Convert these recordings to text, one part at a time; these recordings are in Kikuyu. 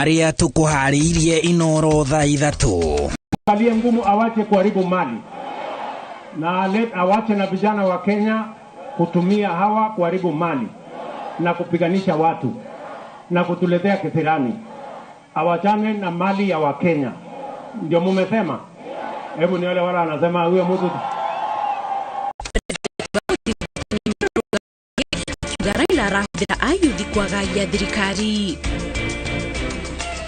Maria tukuharĩirie Inoro thaa 3. Kalie ngumu awache kuharibu mali na awache na vijana wa Kenya kutumia hawa kuharibu mali na kupiganisha watu na kutuletea kisirani. Awachane na mali ya Wakenya. Ndio mumesema? Hebu ni wale wala anasema huyo mtu Raila arahũthĩra ayuthi kwagagia thirikari.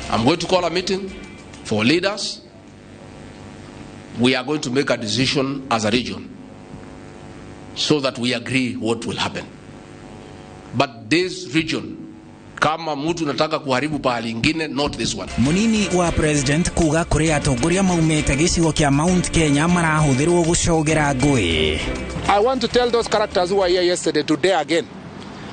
I'm going to call a meeting for leaders. We are going to make a decision as a region so that we agree what will happen. But this region, kama mtu nataka kuharibu pahali ingine, not this one. Munini wa president kuga kuri atongoria maumite gicigo kia Mount Kenya marahuthirwo gucogera ngui. I want to tell those characters who were here yesterday today again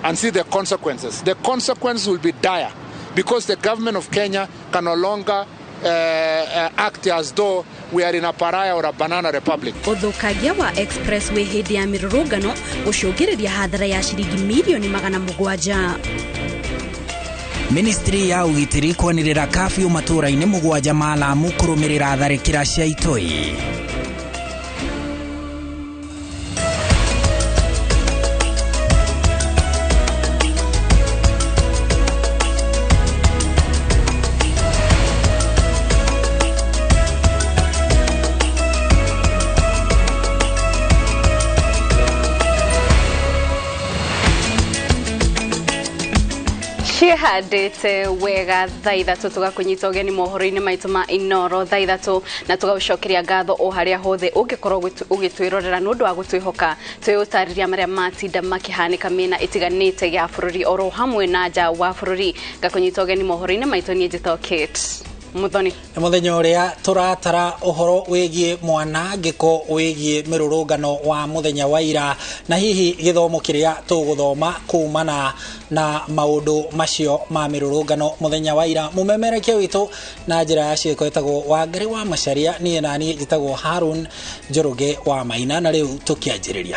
and see the consequences. The consequences will be dire because the government of Kenya can no longer act as though we are in a pariah or a banana republic. Uthukangia wa expressway hindi ya mirurungano gucungiriria hathara ya ciringi milioni 700. Ministry ya ugitiri kwanirira kafyu matura-ini 7 ma Lamu kurumirira tharikira cia itoi. Cihandĩte wega thaa 3 tũgakũnyita ũgeni mohoro-inĩ maitũ ma Inoro thaa 3 na tũgagũcokeria ngatho o harĩa hothe ũngĩkorwo ũgĩtwĩrorera nĩ ũndũ wa gũtwĩhoka twĩũtarĩria marĩa matinda makĩhanĩka mĩena ĩtiganĩte ya bũrũri oro hamwe na nja wa bũrũri. Ngakũnyita ũgeni mohoro-inĩ maitũ niĩ njĩtagwo Kate Muthoni. Nĩ mũthenya ũrĩa tũratara ũhoro wĩgiĩ mwanangĩko wĩgiĩ mĩrũrũngano wa mũthenya wa ira na hihi gĩthomo kĩrĩa tũgũthoma kumana na maũndũ macio ma mĩrũrũngano mũthenya wa ira. Mũmemerekia witũ na njĩra ya ciĩko ĩtagwo Wangari wa Macharia, niĩ naniĩ njĩtagwo Harun Njoroge wa Maina, na rĩu tũkĩanjĩrĩria.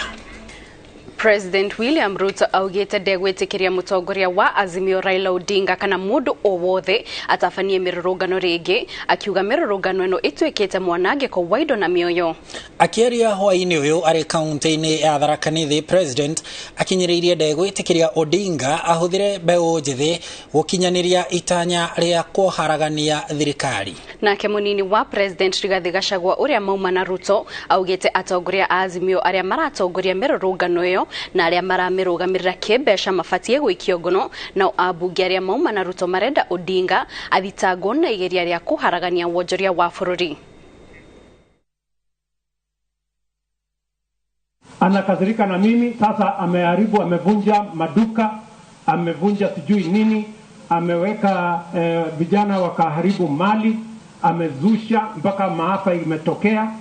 President William Ruto augite ndegwitikiria mutongoria wa Azimio Raila Odinga kana mundu o wothe atabanie mirurungano ringi, akiuga mirurungano ino ituikite mwanangiko wa indo na mioyo. Akiaria hwaini uyu ari kaunti-ini ya Tharaka Nithi, President akinyiriirie ndegwitikiria Odinga ahuthire mbeu njithi gukinyaniria itanya ria kuharagania thirikari. Nake munini wa President Rigathi Gachagua uria mauma na Ruto augite atongoria a Azimio aria maratongoria mirurungano iyo na aria maramirũgamĩrĩra kĩmbeca mabatie gwĩkio ngono, nao ambunge aria mauma na Ruto marenda Odinga athitangwo na igeria rĩa kũharagania wonjoria wa bũrũri. Anakasirika na mimi sasa, ameharibu, amevunja maduka, amevunja sijui nini, ameweka vijana wakaharibu mali, amezusha mpaka maafa imetokea.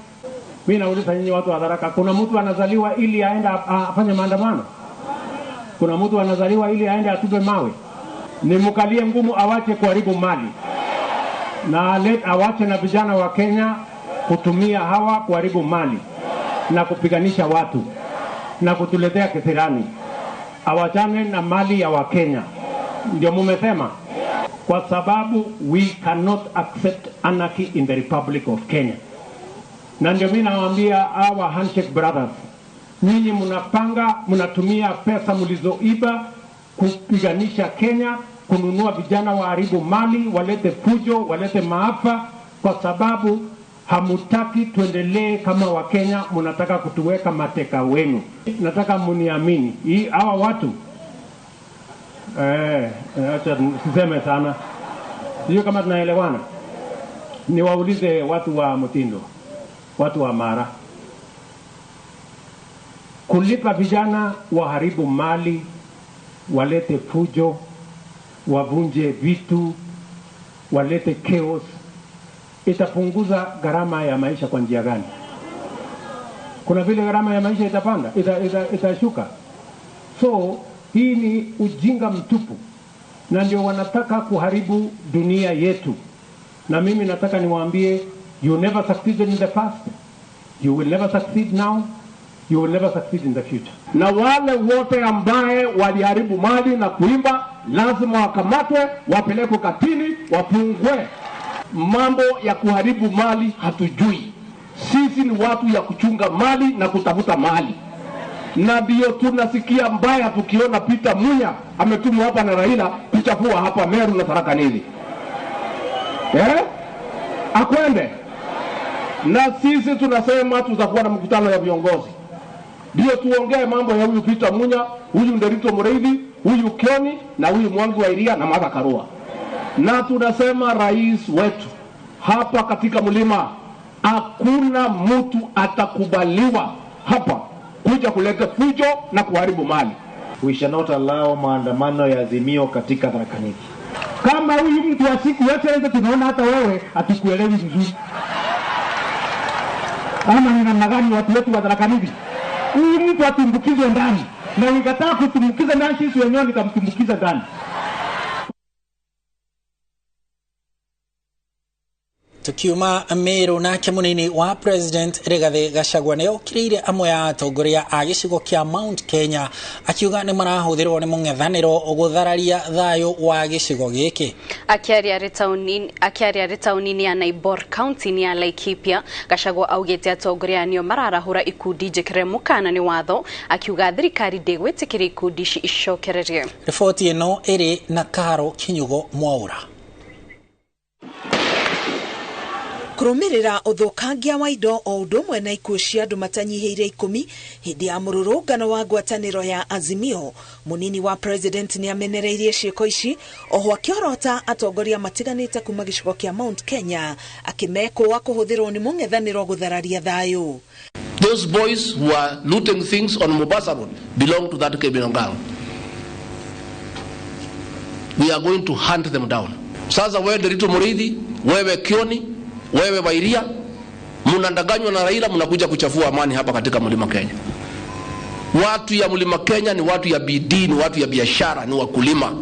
Mimi nauliza nyinyi watu wa Tharaka, kuna mtu anazaliwa ili aende afanye maandamano? Kuna mtu anazaliwa ili aende atupe mawe? Nimkalie ngumu awache kuharibu mali na awache na vijana wa Kenya kutumia hawa kuharibu mali na kupiganisha watu na kutuletea kisirani. Awachane na mali ya Wakenya. Ndio mumesema? Kwa sababu we cannot accept anarchy in the Republic of Kenya. Na ndio mimi nawaambia hawa Handshake Brothers, nyinyi mnapanga, mnatumia pesa mlizoiba kupiganisha Kenya, kununua vijana waharibu mali, walete fujo, walete maafa, kwa sababu hamutaki tuendelee kama Wakenya, mnataka kutuweka mateka wenu. Nataka muniamini, hii hawa watu acha siseme sana. Sio kama tunaelewana. Niwaulize watu wa Mutindo, watu wa Mara, kulipa vijana waharibu mali, walete fujo, wavunje vitu, walete chaos, itapunguza gharama ya maisha kwa njia gani? Kuna vile gharama ya maisha itapanda, itashuka. So hii ni ujinga mtupu, na ndio wanataka kuharibu dunia yetu. Na mimi nataka niwaambie, you never succeeded in the past, you will never succeed now, you will never succeed in the future. Na wale wote ambaye waliharibu mali na kuimba lazima wakamatwe, wapelekwe katini, wafungwe. Mambo ya kuharibu mali hatujui. Sisi ni watu ya kuchunga mali na kutafuta mali. Na ndio tunasikia mbaya tukiona Peter Munya ametumwa hapa na Raila kuchafua hapa Meru na Tharaka Nithi. Akwende. Na sisi tunasema tutakuwa na mkutano ya viongozi. Ndio tuongee mambo ya huyu Peter Munya, huyu Nderito Mureithi, huyu Kioni na huyu Mwangi wa Iria na Martha Karua. Na tunasema rais wetu hapa katika mlima, hakuna mtu atakubaliwa hapa kuja kuleta fujo na kuharibu mali. We shall not allow maandamano ya Azimio katika Tharaka Nithi. Kama huyu mtu wa siku yote tunaona hata wewe hatukuelewi vizuri. Ama ni namna gani watu wetu wa Tharaka Nithi? Huyu mtu atumbukizwe ndani. Na nikataa kutumbukiza ndani, sisi wenyewe nikamtumbukiza ndani. Tukiuma Meru nake munini wa President Rigathi Gachagua nĩ okĩrĩire amwe a atongoria a gĩcigo kĩa Mount Kenya akiuga nĩ marahũthĩrwo nĩ mũng'ethanĩro gũthararia thayũ wa gĩcigo gĩkĩ. Akiaria arĩ taũni-inĩ ya Naibor county-inĩ ya Laikipia, Gachagua augĩte atongoria nĩo mararahũra ikundi njĩkĩre mũkana nĩ watho, akiuga thirikari ndĩgwĩtĩkĩria ikundi ici icokererie. Riboti ĩno ĩrĩ na Karo Kinyugo Mwaura. Kũrũmĩrĩra ũthũkangia wa indo o ũndũ ũmwe na ikuũ cia andũ matanyihĩire 10 hĩndĩ ya mũrũrũngano wa ngwatanĩro ya Azimio, mũnini wa president nĩ amenereirie ciĩko ici oho akĩorota atongoria matiganĩte kuma gĩcigo kĩa Mount Kenya akĩmekũa kũhũthĩrwo nĩ mũng'ethanĩro gũthararia thayũ. Those boys who are looting things on Mombasa Road belong to that criminal gang. We are going to hunt them down. Sasa wewe Nderito Mureithi, wewe Kioni, wewe Wairia, mnadanganywa na Raila, mnakuja kuchafua amani hapa katika Mlima Kenya. Watu ya Mlima Kenya ni watu ya bidii, ni watu ya biashara, ni wakulima.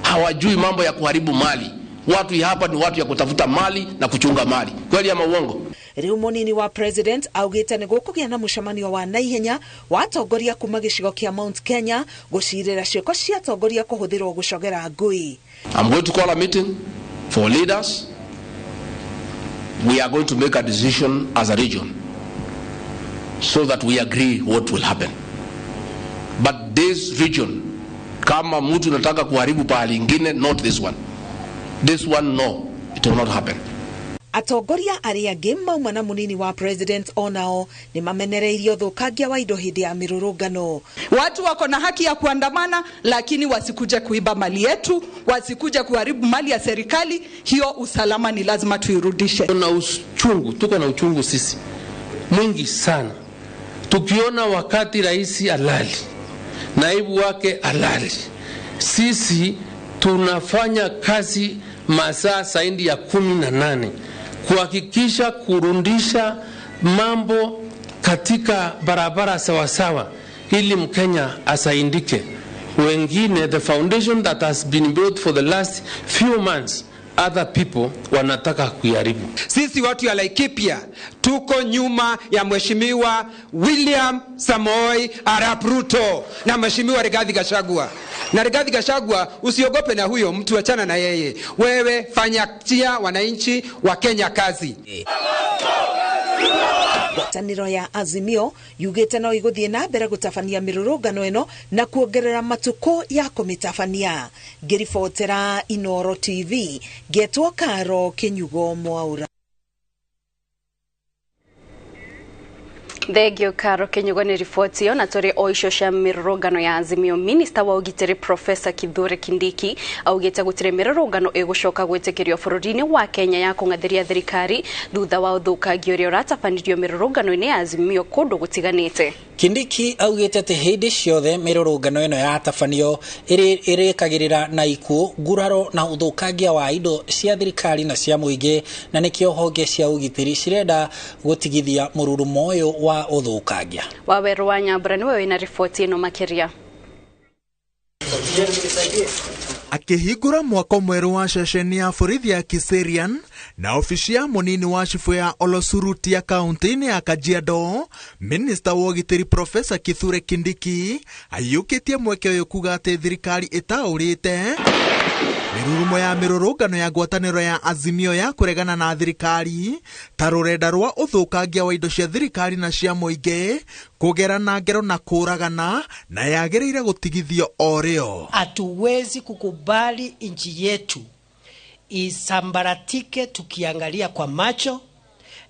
Hawajui mambo ya kuharibu mali. Watu ya hapa ni watu ya kutafuta mali na kuchunga mali. Kweli ama uongo? Riu munini wa president augite ni gukugia na mucemanio wa naihenya wa atongoria kuma gicigo kia Mount Kenya gucirira ciiko cia atongoria kuhuthirwo gucogera ngui. I'm going to call a meeting for leaders. We are going to make a decision as a region so that we agree what will happen. But this region, kama mtu nataka kuharibu pahali ingine, not this one. This one, no, it will not happen. Atongoria arĩa angĩ mauma na munini wa president onao ni mamenereirio thũkangia wa indo hĩndĩ ya mĩrũrũngano. Watu wako na haki ya kuandamana, lakini wasikuje kuiba mali yetu, wasikuje kuharibu mali ya serikali. Hiyo usalama ni lazima tuirudishe. Tuna uchungu, tuko na uchungu sisi mwingi sana. Tukiona wakati rais alali, naibu wake alali, sisi tunafanya kazi masaa zaidi ya 18 kuhakikisha kurundisha mambo katika barabara sawasawa ili Mkenya asaindike. Wengine, the foundation that has been built for the last few months, other people wanataka kuiharibu. Sisi watu ya Laikipia tuko nyuma ya Mheshimiwa William Samoei Arap Ruto na Mheshimiwa Rigathi Gachagua. Na Rigathi Gachagua, usiogope na huyo mtu, achana na yeye. Wewe fanya tia wananchi wa Kenya kazi. Ngwatanĩro ya Azimio yugĩte no ĩgũthiĩ na mbere gũtabania mĩrũrũngano ĩno na kuongerera matukũ ya kũmĩtabania. Ngĩribotera Inooro TV, ngetwo Karo Kinyugo Mwaura. Thengio Karo Kinyugo nĩ riboti ĩyo. Na tũrĩ o icio cia mĩrũrũngano ya Azimio, Minister wa ũgitĩri Professor Kithure Kindiki augĩte gũtirĩ mĩrũrũngano ĩgũcoka gwĩtĩkĩrio bũrũri-inĩ wa Kenya ya kũng'athĩria thirikari thutha wa ũthũkangia ũrĩa ũratabanirio mĩrũrũngano-inĩ ya Azimio kũndũ gũtiganĩte. Kindiki augĩte atĩ hĩndĩ ciothe mĩrũrũngano ĩno yatabanio ĩrĩkagĩrĩra na ikuũ, nguraro na ũthũkangia wa indo cia thirikari na cia mũingĩ, na nĩkĩo honge cia ũgitĩri cirenda gũtigithia mũrurumo ũyũ wa ũthũkangia. Waweru wa Nyambura nĩwe wĩna riboti ĩno makĩria. Akĩhingũra mwako mwerũ wa ceceni ya borithi ya Kiserian na ofici ya mũnini wa cibũ ya Olosurutia kaunti-inĩ ya Kajiado, Minista wa ũgitĩri Professor Kithure Kindiki aiyũkĩtie mweke ũyũ kuga atĩ thirikari ĩtaũrĩte Mĩrurumo ya mĩrũrũngano ya ngwatanĩro ya Azimio ya kũregana na thirikari ta rũrenda rwa ũthũkangia wa indo cia thirikari na cia mũingĩ, kũgerana ngero na kũragana, na yagĩrĩire gũtigithio o rĩo. Hatuwezi kukubali nchi yetu isambaratike tukiangalia kwa macho,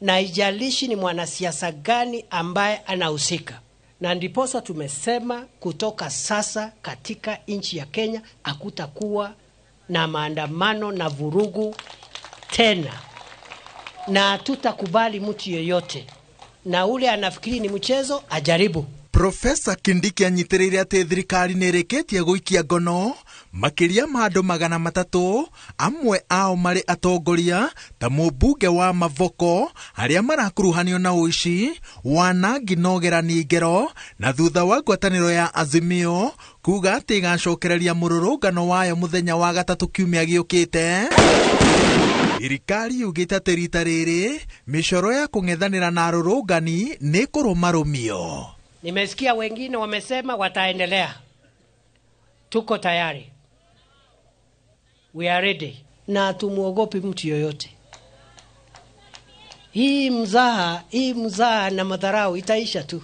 na haijalishi ni mwanasiasa gani ambaye anahusika. Na ndiposa tumesema kutoka sasa katika nchi ya Kenya hakutakuwa na maandamano na vurugu tena, na hatutakubali mtu yeyote, na ule anafikiri ni mchezo ajaribu. Profesa Kindiki anyitĩrĩire atĩ thirikari nĩ ĩrĩkĩtie gũikia ngono makĩria ma andũ 300, amwe ao marĩ atongoria ta mũmbunge wa Mavoko arĩa marakuruhanio na ũici, wanangi na ũgerani ngero, na thutha wa ngwatanĩro ya Azimio kuga atĩ ĩgacokereria mũrũrũngano wayo mũthenya wa gatatũ kiumia gĩũkĩte. Thirikari yugĩte atĩ rita rĩrĩ mĩcoro ya kũng'ethanĩra na arũrũngani nĩ kũrũmarũmio. Nimesikia wengine wamesema wataendelea. Tuko tayari. We are ready. Na hatumuogopi mtu yoyote. Hii mzaha na madharau itaisha tu.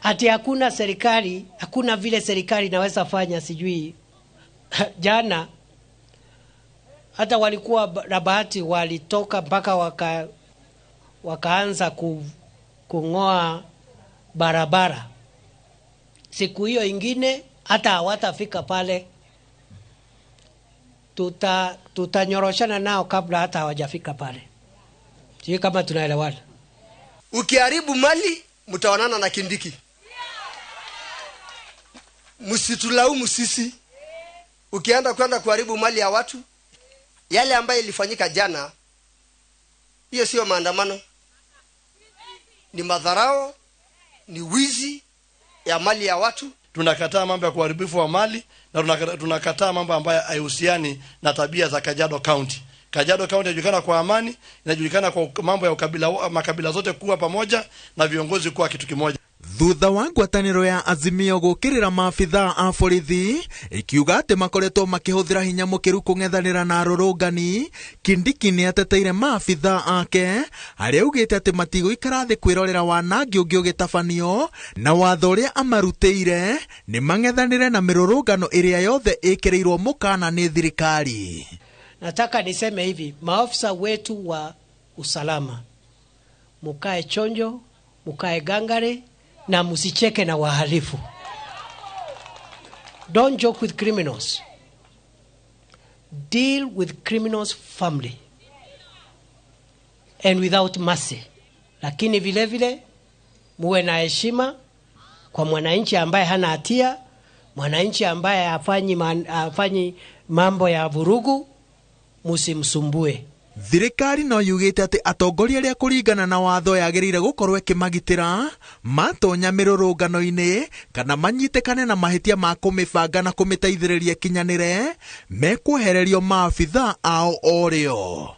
Ati hakuna serikali, hakuna vile serikali inaweza fanya sijui. Jana hata walikuwa na bahati, walitoka mpaka wakaanza kungoa barabara. Siku hiyo ingine hata hawatafika pale. Tutanyoroshana nao kabla hata hawajafika pale. Sio kama tunaelewana. Ukiharibu mali mtaonana na Kindiki. Msitulaumu sisi. Ukienda kwenda kuharibu mali ya watu, yale ambayo ilifanyika jana, hiyo sio maandamano. Ni madharao, ni wizi ya mali ya watu. Tunakataa mambo ya kuharibifu wa mali na tunakataa mambo ambayo hayahusiani na tabia za Kajiado County. Kajiado County inajulikana kwa amani, inajulikana kwa mambo ya ukabila, makabila zote kuwa pamoja na viongozi kuwa kitu kimoja. Thutha wa ngwatanĩro ya Azimio gũkĩrĩra maabithaa a borithi ikiuga atĩ makoretwo makĩhũthĩra hinya mũkĩru kũng'ethanĩra na arũrũngani, Kindiki nĩ ateteire maabithaa ake arĩa augĩte atĩ matigũikara thĩ kwĩrorera wanangi ũngĩ ũgĩtabanio, na watho ũrĩa amarutĩire nĩ mang'ethanĩre na mĩrũrũngano ĩrĩa yothe ĩkĩrĩirwo mũkana nĩ thirikari. Nataka niseme hivi, maafisa wetu wa usalama, mukae chonjo, mukae gangare, na msicheke na wahalifu. Don't joke with criminals. Deal with criminals firmly and without mercy. Lakini vile vile muwe na heshima kwa mwananchi ambaye hana hatia, mwananchi ambaye hafanyi mambo ya vurugu, msimsumbue. Thirikari no yugĩte atĩ atongoria arĩa kũringana na watho yagĩrĩire gũkorwo ĩkĩmagitĩra matonya mĩrũrũngano-inĩ kana manyitĩkane na mahĩtia ma kũmĩbanga na kũmĩteithĩrĩria kinyanĩre mekwehererio maabithaa ao o rĩo.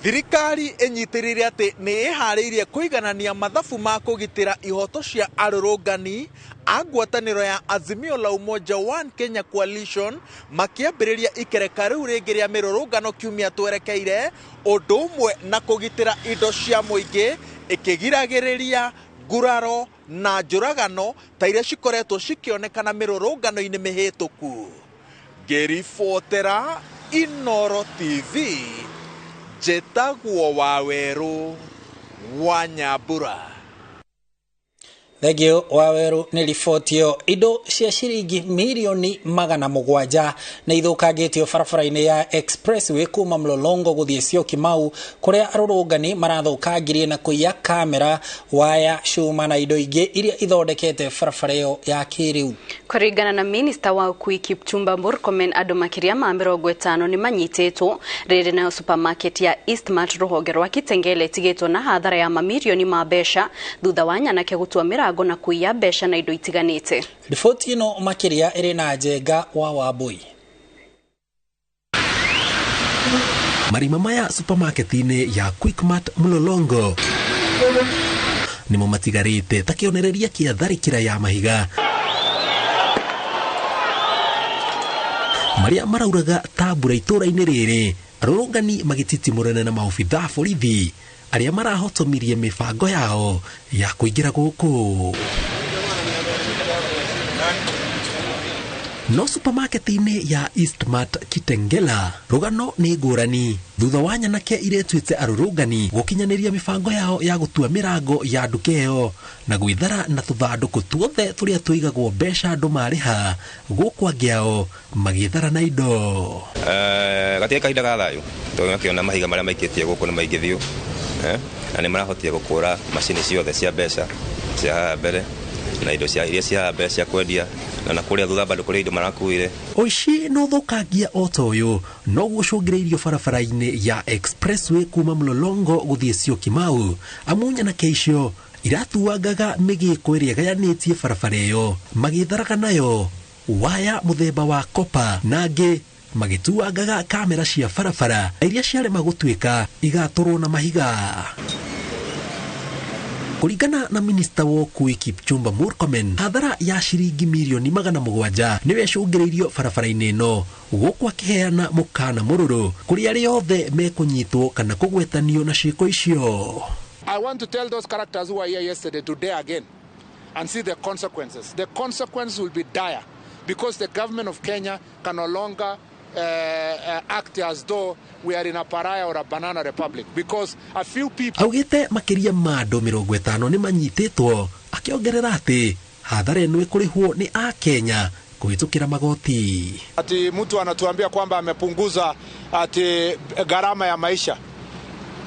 Thirikari ĩnyitĩrĩire atĩ nĩ ĩharĩirie kũiganania mathabu ma kũgitĩra ihoto cia arũrũngani a ngwatanĩro ya Azimio la Umoja One Kenya Coalition makĩambĩrĩria ikereka rĩu rĩngĩ rĩa mĩrũrũngano kiumia twerekeire, ũndũ ũmwe na kũgitĩra indo cia mũingĩ ĩkĩgiragĩrĩria nguraro na njũragano ta iria cikoretwo cikĩonekana mĩrũrũngano-inĩ mĩhĩtũku. Ngĩribotera Inooro TV, njĩtagwo Wawerũ wa Nyambura. Thengio Wawerũ nĩ riboti ĩyo. Indo cia ciringi mirioni 700 nĩ ithũkangĩtio barabara-inĩ ya Expressway kuma Mlolongo gũthiĩ Syokimau, kũrĩa arũrũngani marathũkangirie na kũiya kamera, waya, cuma na indo ingĩ iria ithondekete barabara ĩyo ya kĩrĩu. Kũringana na minista wa ũkuui Kipchumba Murkomen, andũ makĩria ma 50 nĩ manyitĩtwo. Rĩrĩ nayo supermarket ya Eastmart rũhonge rwa Kitengela ĩtigĩtwo na hathara ya mamirioni ma mbeca thutha wa nyanake gũtua mĩrango na kũiya mbeca na indo itiganĩte. Riboti ĩno makĩria ĩrĩ na Njenga wa Wambui. Marima maya supermarket-inĩ ya Quickmart Mlolongo nĩmo matigarĩte ta kĩonereria kĩa tharĩkĩra ya mahiga Marĩa marauraga ta mbura itũũra-inĩ rĩrĩ, arũrũngani magĩtitimũrana na maobithaa borithi arĩa marahotomirie mĩbango yao ya kũingĩra gũkũ. No supermarket-inĩ ya Eastmart Kitengela rũgano nĩ ngũrani thutha wa nyanake iretuĩte arũrũngani gũkinyanĩria mĩbango yao ya gũtua mĩrango ya nduka ĩyo na gwĩthara na tũthandũkũ tuothe tũrĩa tũigagwo mbeca andũ marĩha gũkũ angĩ ao magĩthara na indo. Gatirĩ kahinda ga thayũ tondũ ũkĩona mahiga marĩa maikĩtie gũkũ nĩ maingĩ biũ, na nĩ marahotire gũkũra macini ciothe cia mbeca cia haha mbere na indo cia iria cia haha mbere cia kwendia na kũrĩa thutha bado kũrĩ indo marakuire. Ũici na ũthũkangia o ta ũyũ noguo ũcũngĩrĩirio barabara-inĩ ya expressway kuma Mlolongo gũthiĩ Syokimau, amu nyanake icio iratuangaga mĩgĩko ĩrĩa ĩgayanĩtie barabara ĩyo magĩtharaga nayo waya mũthemba wa kopa na angĩ magĩtuangaga kamera cia barabara iria ciarema gũtuĩka igatũrwo na mahiga. Kũringana na minista wa ũkui Kipchumba Murkomen, hathara ya ciringi mirioni 700 nĩyo ĩcũngĩrĩirio barabara-inĩ ĩno gũkũ akĩheana mũkana mũrũrũ kũrĩ arĩa othe mekũnyitwo kana kũgwetanio na ciĩko icio. I want to tell those characters who were here yesterday to dare again and see the consequences. The consequences will be dire because the government of Kenya can no longer act as though we are in a pariah or a banana republic because a few people. Augĩte makĩria ma andũ 50 nĩ manyitĩtwo, akĩongerera atĩ hathara ĩno ĩkũrĩhwo nĩ Akenya kũhĩtũkĩra magoti. Ati mtu anatuambia kwamba amepunguza ati gharama ya maisha.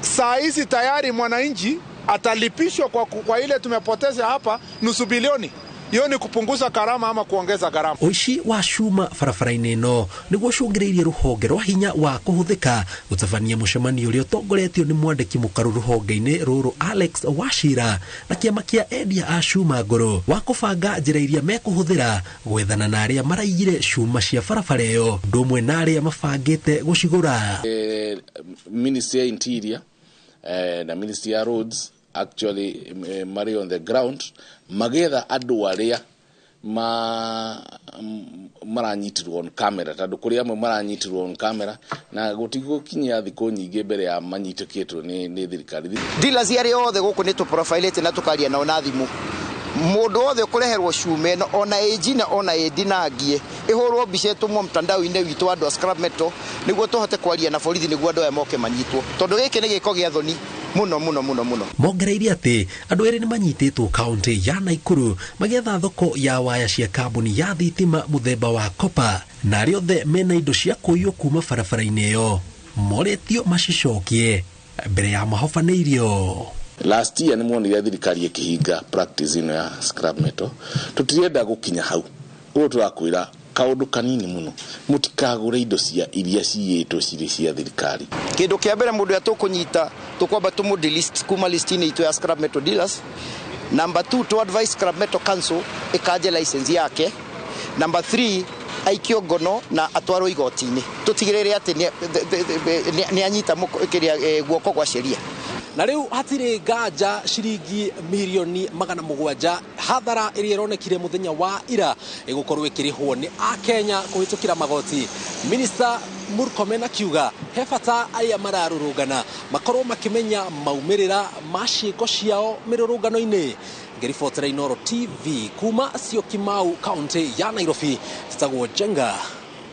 Saa hizi tayari mwananchi atalipishwa kwa ile tumepoteza hapa 0.5 bilioni. Hiyo ni kupunguza gharama ama kuongeza gharama. Ũici wa cuma barabara-inĩ ĩno nĩguo ũcũngĩrĩirie rũhonge rwa hinya wa kũhũthĩka gũtabania mũcemanio ũrĩa ũtongoretio nĩ mwandĩki mũkaru rũhonge-inĩ rũrũ Alex Wachira na kĩama kĩa endia a cuma ngũrũ wa kũbanga njĩra iria mekũhũthĩra gwethana na arĩa maraiyire cuma cia barabara ĩyo ũndũ ũmwe na arĩa mabangĩte gũcigũra. Ministry ya Interior na Ministry ya Roads actually marĩ on the ground magetha andũ arĩa maranyitirwo on camera tondũ kũrĩ amwe maranyitirwo on camera na gũtigũkinyia thikũ nyingĩ mbere ya manyitĩkĩtwo nĩ thirikari. Dealers arĩa othe gũkũ nĩ tũprofilĩte na tũkaria nao na thimũ. Mũndũ wothe ũkũreherwo cuma ĩno ona ĩnjina ona ĩndinangie ĩhũrwo mbica ĩtũmwo mtandao-inĩ witũ andũ a scrap metal nĩguo tũhote kwaria na borithi nĩguo andũ aya moke manyitwo tondũ gĩkĩ nĩ gĩko gĩa thoni muno muno muno muno. Mongereirie atĩ andũ erĩ nĩ manyitĩtwo kaunti ya Nakuru magĩetha thoko ya waya cia kambuni ya thitima mũthemba wa kopa na arĩa othe mena indo cia kũiywo kuma barabara-inĩ ĩyo morĩtio macicokie mbere ya mahobanĩirio. Last year nĩ muonire thirikari ĩkĩhinga practice ĩno ya scrap metal. Tũtirenda gũkinya hau. Ũguo tũrakwĩra kaũndũ kanini mũno, mũtikagũre indo cia iria ciyĩtwo cirĩ cia thirikari. Kĩndũ kĩa mbere mũndũ ũrĩa tũkũnyita tũkwamba tũmũ delist kuma list-inĩ itũ ya scrap metal dealers. Number 2 to advise scrap metal council ĩkanje license yake. Number 3 aikio ngono na atwarwo igoti-inĩ tũtigĩrĩre atĩ nĩ anyita kĩrĩa guoko gwa sheria. Na rĩu hatirĩ nganja ciringi mirioni 700 hathara ĩrĩa ĩronekire mũthenya wa ira ĩgũkorwo ĩkĩrĩhwo nĩ Akenya kũhĩtũkĩra magoti. Minister Murkomen akiuga he bata arĩa mararũrũngana makorwo makĩmenya maumĩrĩra ma ciĩko ciao mĩrũrũngano-inĩ. Ngĩribotera Inooro TV kuma Syokimau kaunti ya Nairobi, njĩtagwo Njenga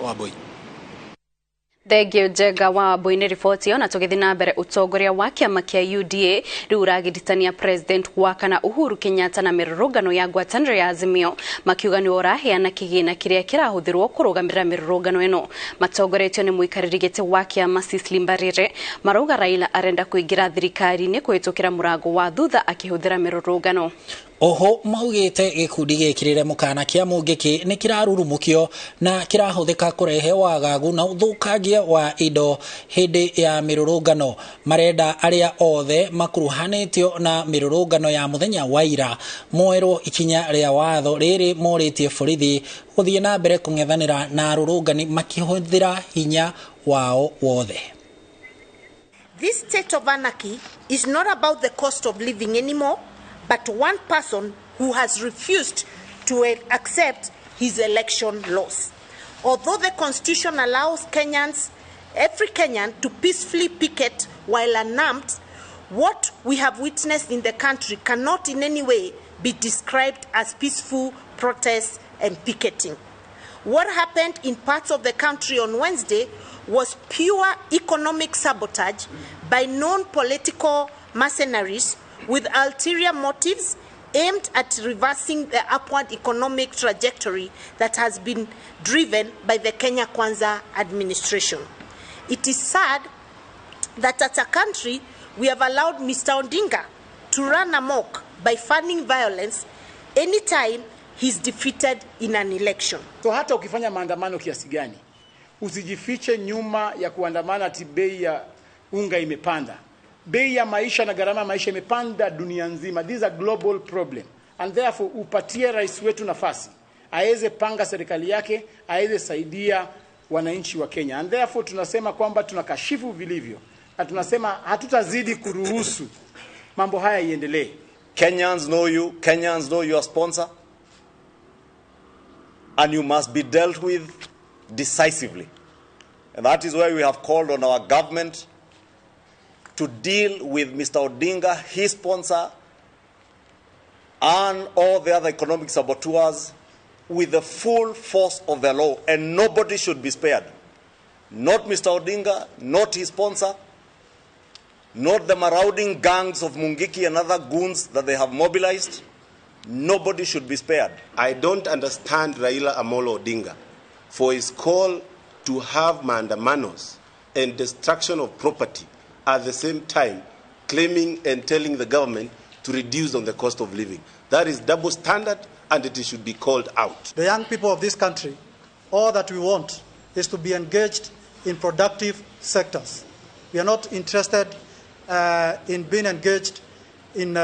Wambui. Thengio Njenga wa Wambui nĩ riboti ĩyo. Na tũgĩthiĩ na mbere, ũtongoria wa kĩama kĩa UDA rĩu ũragĩritania President wa kana Uhuru Kenyatta na mĩrũrũngano ya ngwatanĩro ya Azimio makiuga nĩ ũraheana kĩgĩna kĩrĩa kĩrahũthĩrwo kũrũgamĩrĩra mĩrũrũngano ĩno. Matongoretio nĩ mũikarĩri gĩtĩ wa kĩama Cecily Mbarire marauga Raila arenda kũingĩra thirikari-inĩ kũhĩtũkĩra mũrango wa thutha akĩhũthĩra mĩrũrũngano. Oho maugĩte gĩkundi gĩkĩrĩre mũkana kĩa Mũngĩkĩ nĩ kĩrarurumũkio na kĩrahũthĩka kũrehe wagagu na ũthũkangia wa indo hĩndĩ ya mĩrũrũngano. Marenda arĩa othe makuruhanĩtio na mĩrũrũngano ya mũthenya wa ira moerwo ikinya rĩa watho rĩrĩ morĩtie borithi gũthiĩ na mbere kũng'ethanĩra na arũrũngani makĩhũthĩra hinya wao wothe. This state of anarchy is not about the cost of living anymore, but one person who has refused to accept his election loss. Although the Constitution allows Kenyans, every Kenyan, to peacefully picket while unarmed, what we have witnessed in the country cannot in any way be described as peaceful protests and picketing. What happened in parts of the country on Wednesday was pure economic sabotage by known political mercenaries with ulterior motives aimed at reversing the upward economic trajectory that has been driven by the Kenya Kwanza administration. It is sad that as a country, we have allowed Mr. Odinga to run amok by funding violence anytime he's defeated in an election. So hata ukifanya maandamano kiasi gani, usijifiche nyuma ya kuandamana ati bei ya unga imepanda. Bei ya maisha na gharama ya maisha imepanda dunia nzima. This is a global problem. And therefore upatie rais wetu nafasi aweze panga serikali yake, aweze saidia wananchi wa Kenya. And therefore tunasema kwamba tunakashifu vilivyo na tunasema hatutazidi kuruhusu mambo haya iendelee. Kenyans know you, Kenyans know your sponsor, and you must be dealt with decisively. And that is why we have called on our government to deal with Mr. Odinga, his sponsor, and all the other economic saboteurs with the full force of the law, and nobody should be spared. Not Mr. Odinga, not his sponsor, not the marauding gangs of Mungiki and other goons that they have mobilized. Nobody should be spared. I don't understand Raila Amolo Odinga for his call to have maandamanos and destruction of property at the same time claiming and telling the government to reduce on the cost of living. That is double standard, and it should be called out. The young people of this country, all that we want is to be engaged in productive sectors. We are not interested in being engaged in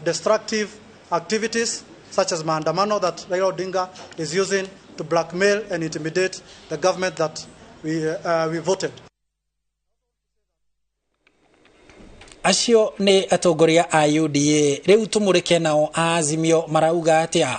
destructive activities such as maandamano that Raila Odinga is using to blackmail and intimidate the government that we voted. Acio nĩ atongoria a UDA. Rĩu tũmũrĩke nao a Azimio marauga atĩa?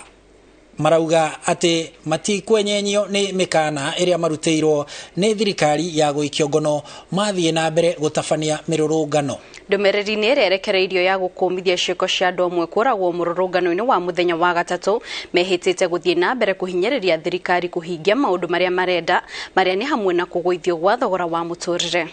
Marauga atĩ matikwenyenyio nĩ mĩkana ĩrĩa marutĩirwo nĩ thirikari ya gũikio ngono mathiĩ na mbere gũtabania mĩrũrũngano. Ndũmĩrĩri-inĩ ĩrĩa ĩrekereirio ya gũkũmithia ciĩko cia andũ amwe kũragwo mũrũrũngano-inĩ wa mũthenya wa gatatũ, mehĩtĩte gũthiĩ na mbere kũhinyĩrĩria thirikari kũhingia maũndũ marĩa marenda, marĩa nĩ hamwe na kũgũithio gwa thogora wa mũtũrĩre.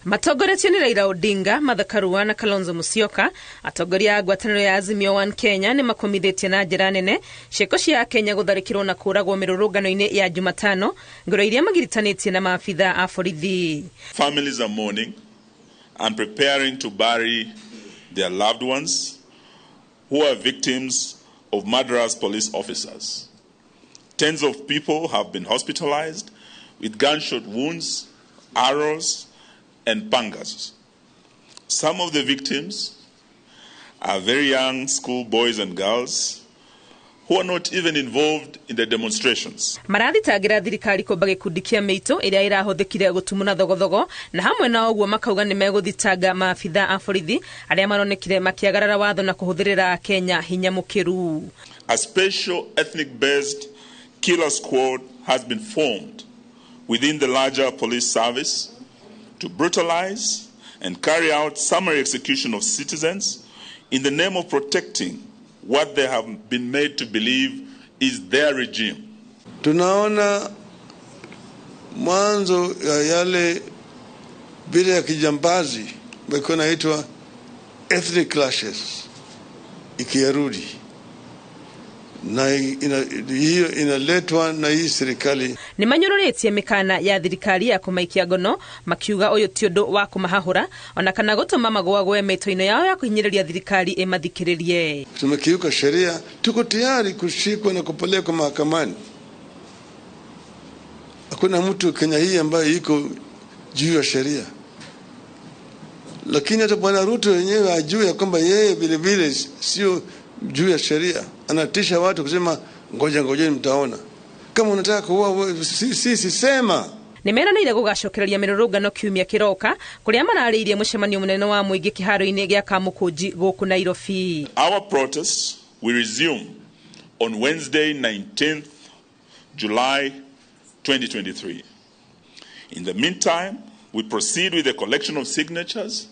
Matongoretio nĩ Raila Odinga, Martha Karua na Kalonzo Musyoka, atongoria a ngwatanĩro ya Azimio One Kenya nĩ makomithĩtie na njĩra nene ciĩko cia Kenya gũtharĩkĩrwo na kũragwo mĩrũrũngano-inĩ ya Jumatano, ngoro iria magiritanĩtie na maabitha a borithi. Families are mourning and preparing to bury their loved ones who are victims of murderous police officers. Tens of people have been hospitalized with gunshot wounds, arrows, and pangas. Some of the victims are very young school boys and girls who are not even involved in the demonstrations. Marathitangira thirikari kũmba gĩkundi kĩa mĩitũ ĩrĩa ĩrahũthĩkire gũtumũra thogothogo, na hamwe na ũguo makauga nĩ megũthitanga maabitha a borithi arĩa maronekire makĩagarara watho na kũhũthĩrĩra Kenya hinya mũkĩru. A special ethnic-based killer squad has been formed within the larger police service to brutalize and carry out summary execution of citizens in the name of protecting what they have been made to believe is their regime. Tunaona mwanzo ya yale vile ya kijambazi ambayo inaitwa ethnic clashes ikirudi, na hiyo inaletwa na hii serikali. Nĩ manyũrũrĩtie mĩkana ya thirikari ya kũmaikia ngono, makiuga ũyũ ti ũndũ wa kũmahahũra ona kana gũtũma magũagũe mĩtũ-inĩ yao ya kũhinyĩrĩria thirikari ĩmathikĩrĩrie. Tumekiuka sheria, tuko tayari kushikwa na kupelekwa mahakamani. Hakuna mtu Kenya hii ambaye iko juu ya sheria. Lakini hata Bwana Ruto wenyewe ajue ya kwamba yeye vile vile sio juu ya sheria. Anatisha watu kusema ngoja ngojeni mtaona. Kama unataka kuua sisi sema. Nĩmeranĩire gũgacokereria mĩrũrũngano kiumia kĩroka kũrĩa mararĩirie mũcemanio mũnene wa mũingĩ kĩharo-inĩ gĩa Kamũkũnji gũkũ Nairobi. Our protests will resume on Wednesday, 19th July 2023. In the meantime, we proceed with the collection of signatures.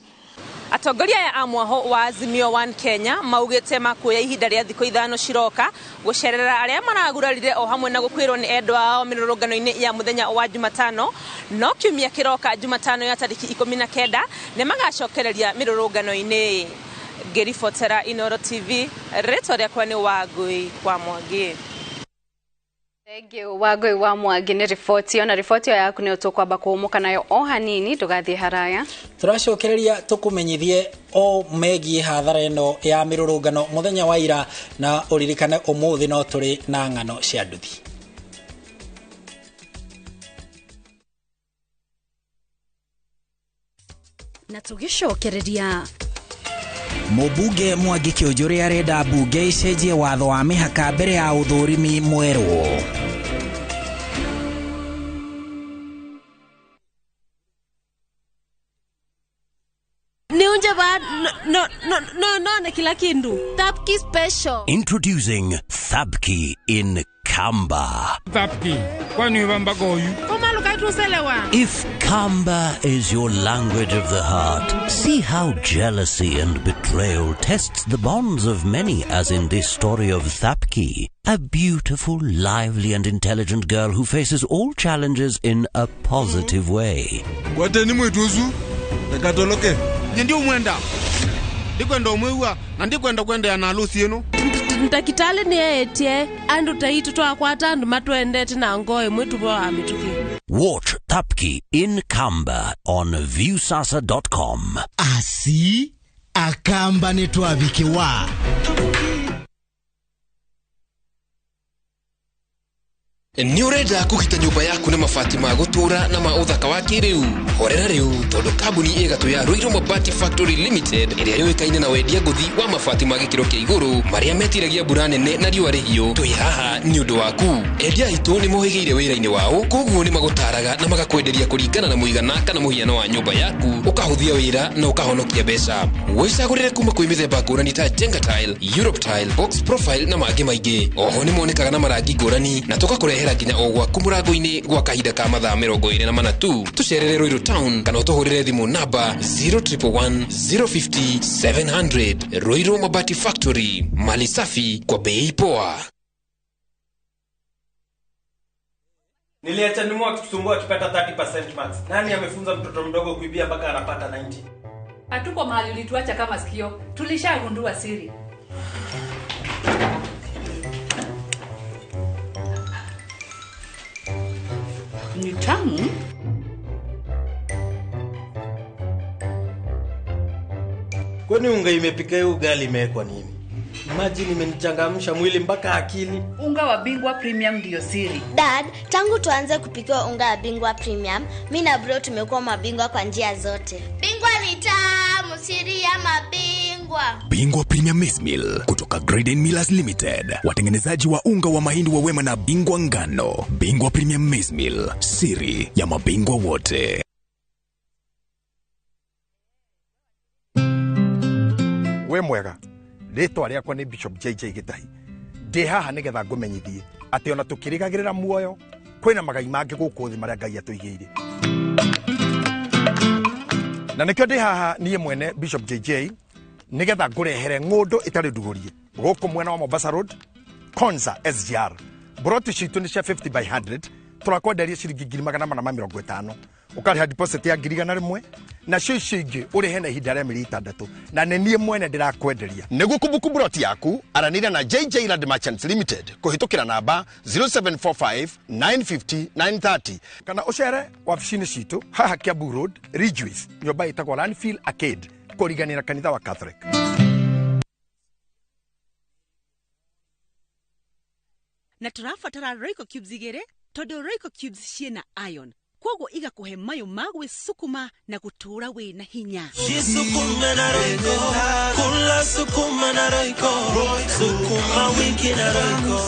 Atongoria aya a mwaho wa Azimio One Kenya maugite makuoya ihinda ria thikũ 5 ciroka gucerera aria maragurarire o hamwe na gukwirwo ni endwa ao mirurungano-ini ya muthenya wa Jumatano no kiumia kiroka Jumatano ya tariki 19 ni magacokereria mirurungano-ini. Ngiribotera Inoro TV, ritwa riakwa ni Wangui wa Mwangi. Thank you Wangui wa Mwangi ni riboti ona riboti yaku ni tukwamba kuumuka nayo o hanini ndugathie haraya. Turacokereria tukumenyithie o megie hathara ino ya mirurungano muthenya wa ira na uririkane umuthi no turi na ng'ano cia nduthi. Na tugicokereria Mũmbunge Mwangi Kĩũnjũrĩ arenda mbunge icenjie watho wa mĩhaka mbere ya ũthũrimi mwerũ. Niunje ba no no no no na kila kindu. Thapki special. Introducing Thapki in Kamba. Thapki, kwani ubamba goyu? If Kamba is your language of the heart, see how jealousy and betrayal tests the bonds of many, as in this story of Thapki, a beautiful, lively and intelligent girl who faces all challenges in a positive way. Kwateni mwituzu, nakatoloke. Nyendi umwenda. Ndikwenda umwewa, na ndikwenda kwenda ya nalusi yenu. Ntakitale ni etie, andu taitu twakwata andu matwendete na ngoe mwitu bwa amituki. Watch Thapki in Kamba on viewsasa.com. Asi akamba ni twavikiwa. Nĩ ũrenda kũgita nyũmba yaku na mabati ma gũtũũra na ma ũthaka wa kĩrĩu? Horera rĩu tondũ kambuni ĩgatũ ya Ruiru Mabati Factory Limited ĩrĩa yũĩkaine na wendia ngũthi wa mabati ma gĩkĩro kĩa igũrũ marĩa metiragia mbura nene na riũa rĩhiũ, twĩ haha nĩ ũndũ waku. Endia aitũ nĩ mohĩgĩire wĩra-inĩ wao, koguo nĩ magũtaraga na magakwenderia kũringana na mũigana kana mũhiano wa nyũmba yaku, ũkahũthia wĩra na ũkahonokia mbeca. Wĩcagũrĩre kuma kwĩ mĩthemba ngũrani ta Jenga Tile, Europe Tile, Box Profile na mangĩ maingĩ. Oho nĩ monekaga na marangi ngũrani na tũgakũrehera nginya o gwaku mũrango-inĩ gwa kahinda ka mathaa 24 tu. Tũcerere Ruiru Town kana ũtũhũrĩre thimũ namba 0111 050 700. Ruiru Mabati Factory, mali safi kwa bei poa. Niliacha nimu akitusumbua akipata 30% marks. Nani amefunza mtoto mdogo kuibia mpaka anapata 90? Hatuko mahali ulituacha kama sikio. Tulishagundua siri. Ni tamu. Kwani unga imepika hiyo ugali imewekwa nini? Imagine imenichangamsha mwili mpaka akili. Unga wa Bingwa Premium ndio siri. Dad, tangu tuanze kupika unga wa Bingwa Premium, mimi na bro tumekuwa mabingwa kwa njia zote. Bingwa ni tamu, siri ya mabingwa. Bingwa Premium Maize Meal kutoka Graden Millers Limited, watengenezaji wa unga wa mahindi wa Wema na Bingwa Ngano. Bingwa Premium Maize Meal, siri ya mabingwa wote. We mwega, rĩtwa rĩakwa nĩ Bishop JJ Gĩtahi. Ndĩ haha nĩgetha ngũmenyithie atĩ ona tũkĩrĩgagĩrĩra muoyo kwĩna magai mangĩ gũkũ thĩ marĩa Ngai atũigĩire. Na nĩkĩo ndĩ haha niĩ mwene Bishop JJ nĩgetha ngũrehere ng'ũndũ ĩtarĩ ndugũrie gũkũ mwena wa Mombasa Road, Konza SGR. Broti citũ nĩ cia 50 by 100, tũrakwenderia ciringi 450. Ũkarĩha deposit ya 100,000 nacio icio ingĩ ũrĩhe na ihinda rĩa mĩeri 6 na nĩ niĩ mwene ndĩrakwenderia. Nĩguo kũbuku broti yaku aranĩria na JJ Land Merchants Limited kũhĩtũkĩra namba 0745 950 930 kana ũcere wabici-inĩ citũ haha Kiambu Road, Ridgeways, nyũmba ĩtagwo Landfill Arcade kũrigania na kanitha wa Catholic. Na tũrabatara Royco Cubes 2 tondũ Royco Cubes ciĩna iron, koguo igakuhe mayo ma gwĩsukuma na gũtũũra wĩna hinya. Jisukume na Royco, kula sukuma na Royco, sukuma wiki na Royco.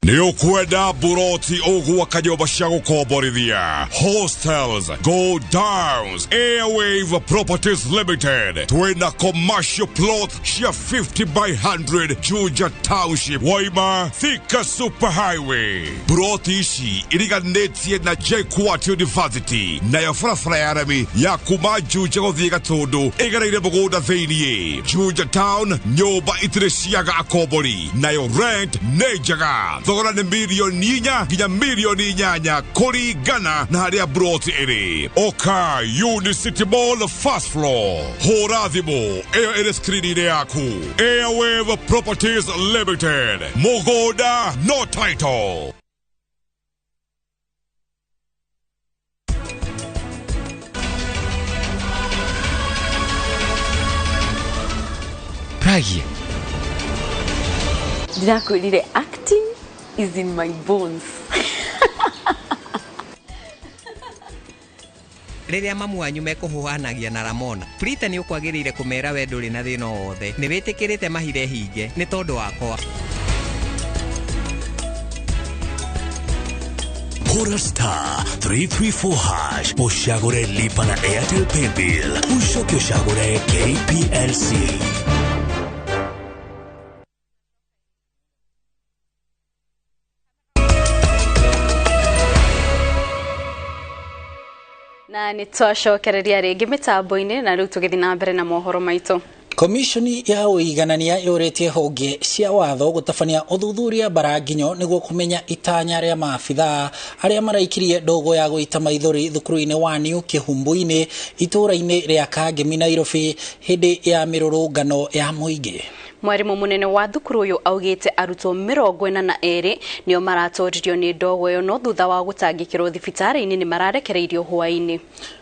Nĩ ũkwenda buroti ũgwaka nyũmba cia gũkomborithia, hostels, go downs, Airwave Properties Limited twĩna commercial plot cia 50 by 100 Juja Township, Waima Thika Super Highway. Buroti ici iriganĩtie na JKUAT University, nayo barabara ya rami ya kuma Juja gũthiĩ Gatũndũ ĩgereire mũgũnda thĩiniĩ. Juja Town, nyũmba itirĩ ciaga akombori, nayo rent nĩ njega. Thogora nĩ milioni 4 nginya milioni 8 kũringana na harĩa broti ĩrĩ. Oka Unicity Mall, first floor. Hũra thimũ ĩyo ĩrĩ skrini-inĩ yaku. Airwave Properties Limited, mũgũnda no title. Pragia. Ndirakwĩrire acting is in my bones. Rĩrĩa mamu wanyu mekũhũhanagia na Ramona, Prita nĩ ũkwagĩrĩire kũmera we ndũrĩ na thĩna o wothe. Nĩ wĩtĩkĩrĩte mahire hinge nĩ tondũ wakwa. Hora star 334 hash ushagure lipa na Airtel Paybill ushoke ushagure KPLC. Na nĩ twacokereria rĩngĩ mĩtambo-inĩ na rĩu tũgĩthiĩ na mbere na mohoro maitũ. Komishoni ya ũiganania yũrĩtie honge cia watho gũtabania ũthuthuria baranginyo nĩguo kũmenya itanya rĩa maabithaa arĩa maraikirie ndogo ya gũita maithori thukuru-inĩ wa New Kĩhumbu-inĩ itũũra-inĩ rĩa Kangemi, Nairobi hĩndĩ ya mĩrũrũngano ya mũingĩ. Mwarimu munene wa thukuru uyu augite arutwo 42 nio maratoririo ni ndogo ĩyo no thutha wa gũtangĩkĩrwo thibitarĩ-inĩ nĩ mararekereirio hwaĩ-inĩ.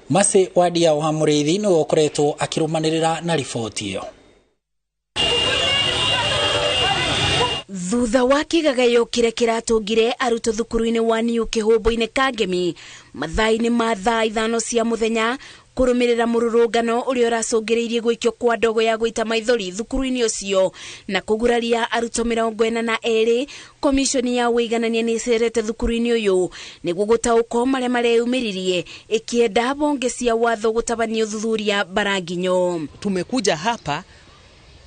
Masi Wadia wa Mũrĩithi nĩwe ũkoretwo akĩrũmanĩrĩra na riboti ĩyo. Thutha wa kĩgagayo kĩrĩa kĩratũngire arutwo thukuru-inĩ wa New Kĩhumbu-inĩ Kangemi mathaa-inĩ ma thaa 5 cia mũthenya kũrũmĩrĩra mũrũrũngano ũrĩa ũracũngĩrĩirie gũikio kwa ndogo ya gũita maithori thukuru-inĩ ũcio na kũguraria arutwo 42, komishoni ya ũiganania nĩ ĩcerete thukuru-inĩ ũyũ nĩguo gũtaũkwo marĩa mareyumĩririe ĩkĩenda bonge cia watho gũtabania ũthuthuria baranginyo. Tumekuja hapa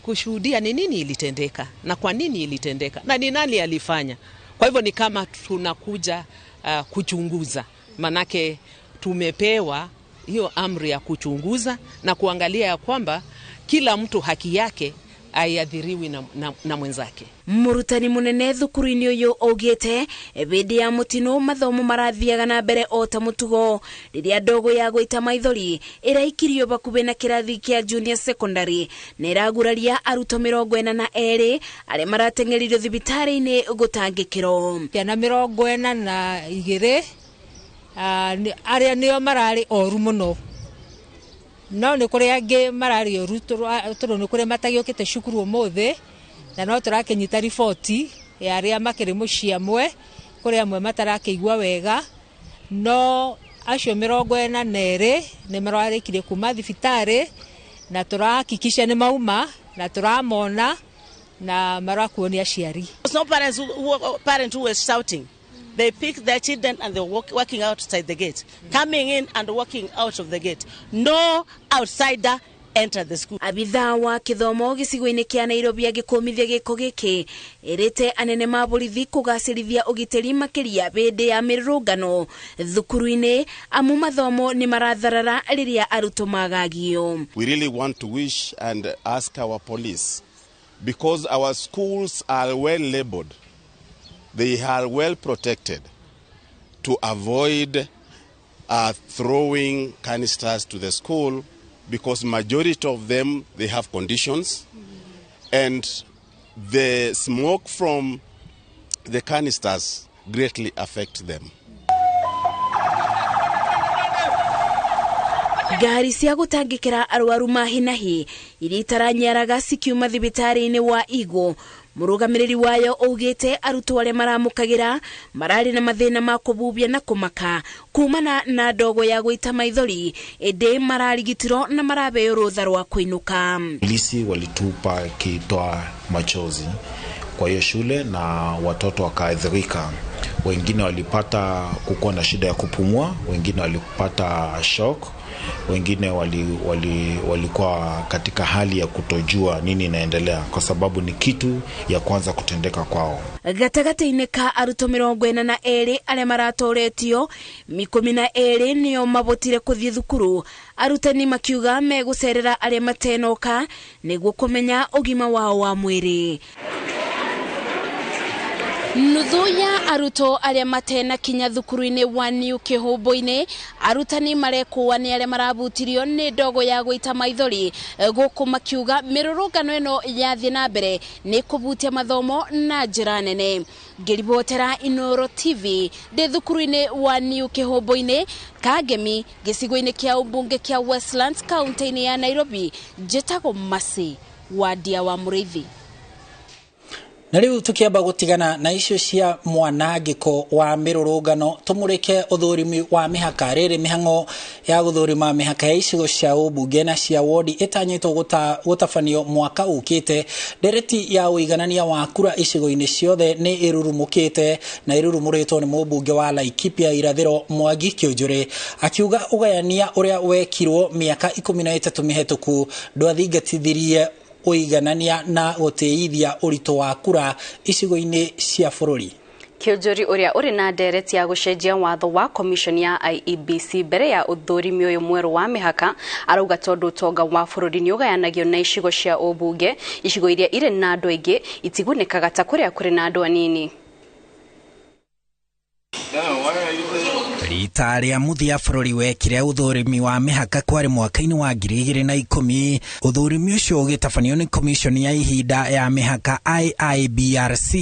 kushuhudia ni nini ilitendeka na kwa nini ilitendeka na ni nani alifanya. Kwa hivyo ni kama tunakuja kuchunguza, manake tumepewa hiyo amri ya kuchunguza na kuangalia ya kwamba kila mtu haki yake aiathiriwi na mwenzake. Murutani munene thukuru-inĩ ũyũ augĩte hĩndĩ ya mũtino mathomo marathiaga na mbere o ta mũtugo rĩrĩa ndogo ya gũita maithori ĩraikirio bakuhĩ na kĩrathi kĩa junior secondary na ĩraguraria arutwo 42 arĩa marateng'eririo thibitarĩ-inĩ gũtangĩkĩrwo. Ciana 42 arĩa nĩo mararĩ oru mũno, no nĩ kũrĩ angĩ mararĩ oru tondũ nĩ kũrĩ matagĩũkĩte cukuru ũmũthĩ, na no tũrakĩnyita riboti ya arĩa makĩrĩ mũciĩ amwe, kũrĩ amwe matarakĩigua wega, no acio 42 nĩ mararĩkirie kuma thibitarĩ na tũrahakikisha nĩ mauma na tũramona na marakuo nĩ aciari. No parents who were shouting. They pick their children and they're walking outside the gate, coming in and walking out of the gate. No outsider enter the school. Abithaa wa gĩthomo gĩcigo-inĩ kĩa Nairobi agĩkũmithia gĩko gĩkĩ ĩrĩte anene ma borithi kũgacĩrithia ũgitĩri makĩria hĩndĩ ya mĩrũrũngano thukuru-inĩ amu mathomo nĩ maratharara rĩrĩa arutwo magagio. We really want to wish and ask our police, because our schools are well labeled, they are well protected, to avoid throwing canisters to the school, because majority of them, they have conditions, and the smoke from the canisters greatly affect them. Ngari cia gũtangĩkĩra arwaru ma hinahi iria itaranyaraga cikiuma thibitarĩ-inĩ wa Igo. Mũrũgamĩrĩri wayo augĩte arutwo arĩa maramũkagĩra mararĩ na mathĩna ma kũbubia na kũmaka kumana na ndogo ya gũita maithori, ĩndĩ mararigitirwo na marabeo rũtha rwa kũinũka. Polisi walitupa kitoa machozi kwa hiyo shule na watoto wakaathirika. Wengine walipata kukuwa na shida ya kupumua, wengine walipata shock, wengine walikuwa katika hali ya kutojua nini inaendelea kwa sababu ni kitu ya kwanza kutendeka kwao. Gatagatĩ-inĩ ka arutwo 42 arĩa maratoretio 12 nĩo mabotire kũthiĩ thukuru, arutani makiuga megũcerera arĩa matenoka nĩguo kũmenya ũgima wao wa mwĩrĩ. Nuthu ya arutwo arĩa matena kinya thukuru-inĩ wa New Kĩhũmbũ-inĩ, arutani marekũa nĩ arĩa marabutirio nĩ ndogo ya gũita maithori gũkũ makiuga mĩrũrũngano ĩno yathiĩ na mbere nĩ kũbutia mathomo na njĩra nene. Ngĩribotera Inooro TV ndĩ thukuru-inĩ wa New Kĩhũmbũ-inĩ, Kangemi, gĩcigo-inĩ kĩa ũmbunge kĩa Westlands, kaunti-inĩ ya Nairobi, njĩtagwo Mercy Wandia wa Mũrĩithi. Na rĩu tukiamba gũtigana na icio cia mwanangĩko wa mĩrũrũngano, tũmũrĩke ũthũrimi wa mĩhaka. Rĩrĩ mĩhang'o ya gũthũrima mĩhaka ya icigo cia ũmbunge na cia wodi ĩtanyĩtwo gũtabanio mwaka ũkĩte. Ndereti ya ũiganania wa kura icigo-inĩ ciothe nĩ ĩrurumũkĩte na ĩrurumũrĩtwo nĩ mũmbunge wa Laikipia Irathĩro Mwangi Kĩũnjũrĩ, akiuga ũgayania ũrĩa wekirwo mĩaka 13 mĩhetũku ndwathingatithirie ũiganania na gũtĩithia ũritũ wa kura icigo-inĩ cia bũrũri. Kĩũnjũri ũrĩa ũrĩ na ndereti ya gũcenjia watho wa commission ya IEBC mbere ya ũthũrimi ũyũ mwerũ wa mĩhaka arauga tondũ ũtonga wa bũrũri nĩ ũgayanagio na icigo cia ũmbunge, icigo iria irĩ na andũ aingĩ itigunĩkaga ta kũrĩa kũrĩ na andũ anini. Rita rĩa mũthia bũrũri wekire ũthũrimi wa mĩhaka kwarĩ mwaka-inĩ wa 2010. Ũthũrimi ũcio ũgĩtabanio nĩ commission ya ihinda ya mĩhaka IIBRC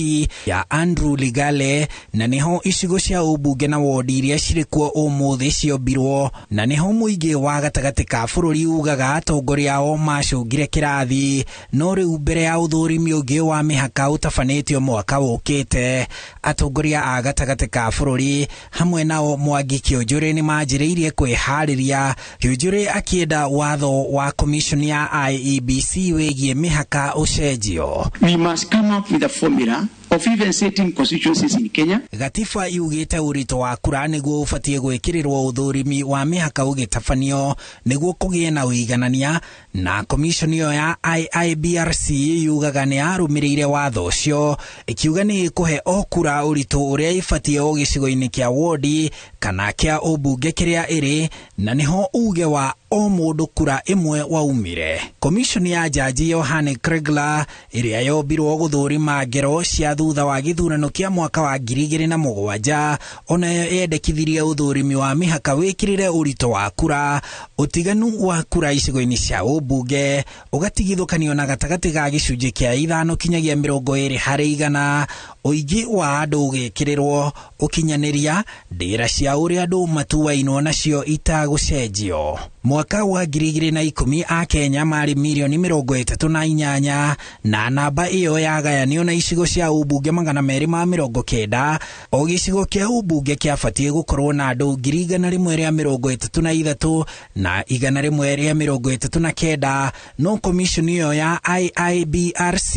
ya Andrew Ligale, na nĩho icigo cia ũmbunge na wodi iria cirĩ kuo ũmũthĩ ciombirwo, na nĩho mũingĩ wa gatagatĩ ka bũrũri ugaga atongoria ao macũngire kĩrathi. No rĩu mbere ya ũthũrimi ũngĩ wa mĩhaka ũtabanĩtio mwaka ũkĩte, atongoria a gatagatĩ ka bũrũri hamwe nao Mwangi Kĩũnjũrĩ nĩ manjĩrĩirie kwĩharĩria. Kĩũnjũrĩ akĩenda watho wa commission ya IEBC wĩgiĩ mĩhaka ũcenjio. We must come up with a formula of even setting constituencies in Kenya. Gatiba yugĩte ũritũ wa kura nĩguo ũbatiĩ gwĩkĩrĩrwo ũthũrimi wa mĩhaka ũgĩtabanio nĩguo kũgĩe na ũiganania, na commission ĩyo ya IIBRC yugaga nĩ yarũmĩrĩire watho ũcio, ĩkiuga nĩ ĩkũhe o kura ũritũ ũrĩa ĩbatiĩ o gĩcigo-inĩ kĩa wodi kana kĩa ũmbunge kĩrĩa ĩrĩ, na nĩho uge wa o mũndũ kura ĩmwe waumire. Commission ya jaji Yohane Kregler ĩrĩa yombirwo gũthũrima ngero cia thutha wa gĩthurano kĩa mwaka wa 2007 onayo yendekithirie ũthũrimi wa mĩhaka wĩkĩrĩre ũritũ wa kura, ũtiganu wa kura icigo-inĩ cia ũmbunge ũgatigithũkanio na gatagatĩ ga gĩcunjĩ kĩa 5 kinyagia 20 harĩ igana, ũingĩ wa andũ ũgĩkĩrĩrwo ũkinyanĩria ndĩra cia ũrĩa andũ matuainwo nacio itagũcenjio. Mwaka wa 2010 Akenya marĩ mirioni 38 na namba ĩyo yagayanio na icigo cia ũmbunge 290. O gĩcigo kĩa ũmbunge kĩabatiĩ gũkorwo na andũ 133 na 139, no commission ĩyo ya IIBRC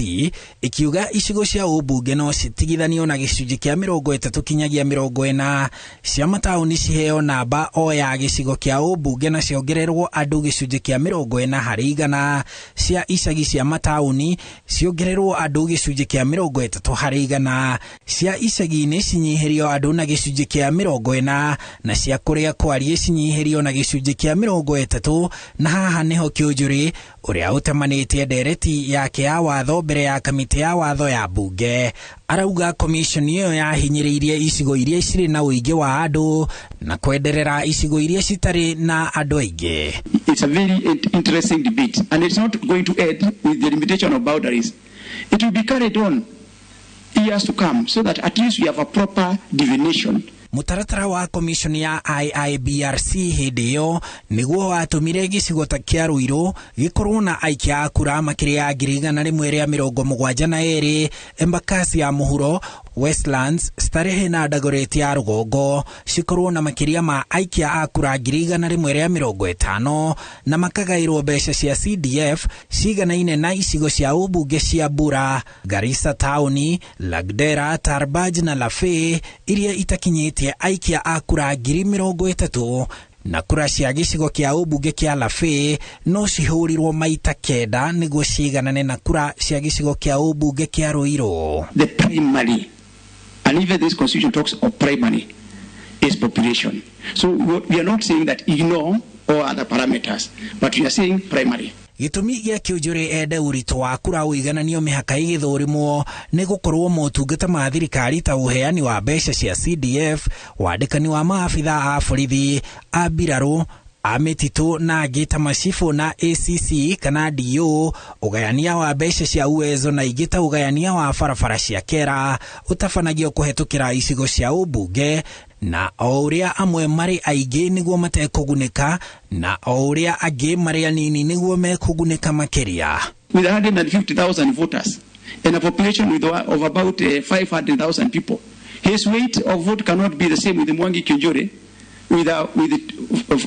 ĩkiuga icigo cia ũmbunge no citigithanio na gĩcunjĩ kĩa 30 kinyagia 40, cia mataũni ciheo namba o ya gĩcigo kĩa ũmbunge na ciongererwo andũ gĩcunjĩ kĩa 40 harĩ igana, cia icagi cia mataũni ciongererwo andũ gĩcunjĩ kĩa 30 harĩ igana, cia icagi-inĩ cinyihĩrio andũ na gĩcunjĩ kĩa 40, na cia kũrĩa kwarie cinyihĩrio na gĩcunjĩ kĩa 30. Na haha nĩho Kĩũnjũrĩ ũrĩa ũtamanĩtie ndereti yake ya watho mbere ya kamĩtĩ ya watho ya mbunge arauga commission ĩyo yahinyĩrĩirie icigo iria cirĩ na ũingĩ wa andũ na kwenderera icigo iria citarĩ na andũ aingĩ. It's a very interesting debate, and it's not going to end with the limitation of boundaries. It will be carried on years to come so that at least we have a proper definition. Mũtaratara wa commission ya IIBRC hĩndĩ ĩyo nĩguo watũmire gĩcigo ta kĩa Ruiru gĩkorwo na aikia a kura makĩria ya 172,000, Embakasi ya mũhuro, Westlands, Starehe na Dagoretti ya rũgongo cikorwo na makĩria ma aikia a kura 150,000 na makagaĩrwo mbeca cia CDF ciganaine na icigo cia ũmbunge cia Bura, Garissa taũni, Lagdera, Tarbaj na Lafey iria itakinyĩtie aikia a kura 30,000 na kura cia gĩcigo kĩa ũmbunge kĩa Lafey no cihũrirwo maita 9 nĩguo ciganane na kura cia gĩcigo kĩa ũmbunge kĩa Ruiru. The primary, and even this constitution talks of primary, is population. So we are not saying that ignore all other parameters, but we are saying primary. Gĩtũmi gĩa Kiunjuri ende ũritũ wa kura ũigananio mĩhaka ĩgĩthũrimwo nĩ gũkorwo motungata ma thirikari ta ũheani wa mbeca cia CDF, wandĩkani wa maabitha a borithi, a mbirarũ, a mĩtitũ na angĩ ta macibũ na ACC kana DO, ũgayania wa mbeca cia Uwezo na ingĩ ta ũgayania wa barabara cia kera ũtabanagio kũhetũkĩra icigo cia ũmbunge, na o ũrĩa amwe marĩ aingĩ nĩguo matekũgunĩka na o ũrĩa angĩ marĩ anini nĩguo mekũgunĩka makĩria. With 150,000 voters and a population with of about 500,000 people, his weight of vote cannot be the same with Mwangi Kiunjuri with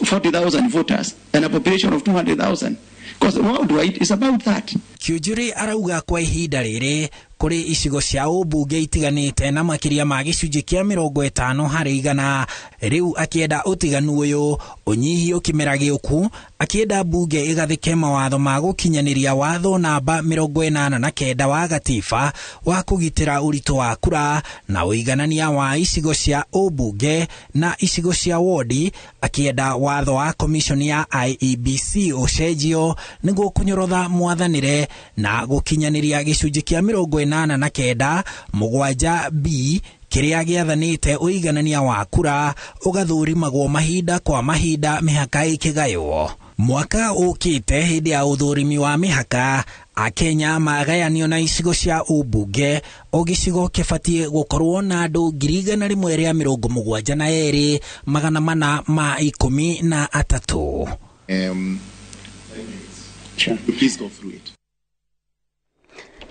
40,000 voters and a population of 200,000. Because worldwide is about that. Kiunjuri arauga kwa ihinda rĩrĩ kũrĩ icigo cia ũmbunge itiganĩte na makĩria ma gĩcunjĩ kĩa 50 harĩ igana. Rĩu akĩenda ũtiganu ũyũ ũnyihio kĩmera gĩũku, akĩenda mbunge ĩgathĩke mawatho ma gũkinyanĩria watho namba 89 wa gatiba wa kũgitĩra ũritũ wa kura na ũiganania wa icigo cia ũmbunge na icigo cia wodi, akĩenda watho wa commission ya IEBC ũcenjio nĩguo kũnyorotha mwathanĩre na gũkinyanĩria gĩcunjĩ kĩa 89 7 B kĩrĩa gĩathanĩte ũiganania wa kura ũgathũrimagwo mahinda kwa mahinda mĩhaka ĩkĩgaywo. Mwaka ũkĩte hĩndĩ ya ũthũrimi wa mĩhaka, Akenya magayanio na icigo cia ũmbunge, o gĩcigo kĩbatiĩ gũkorwo na andũ 172,413. Please go through it.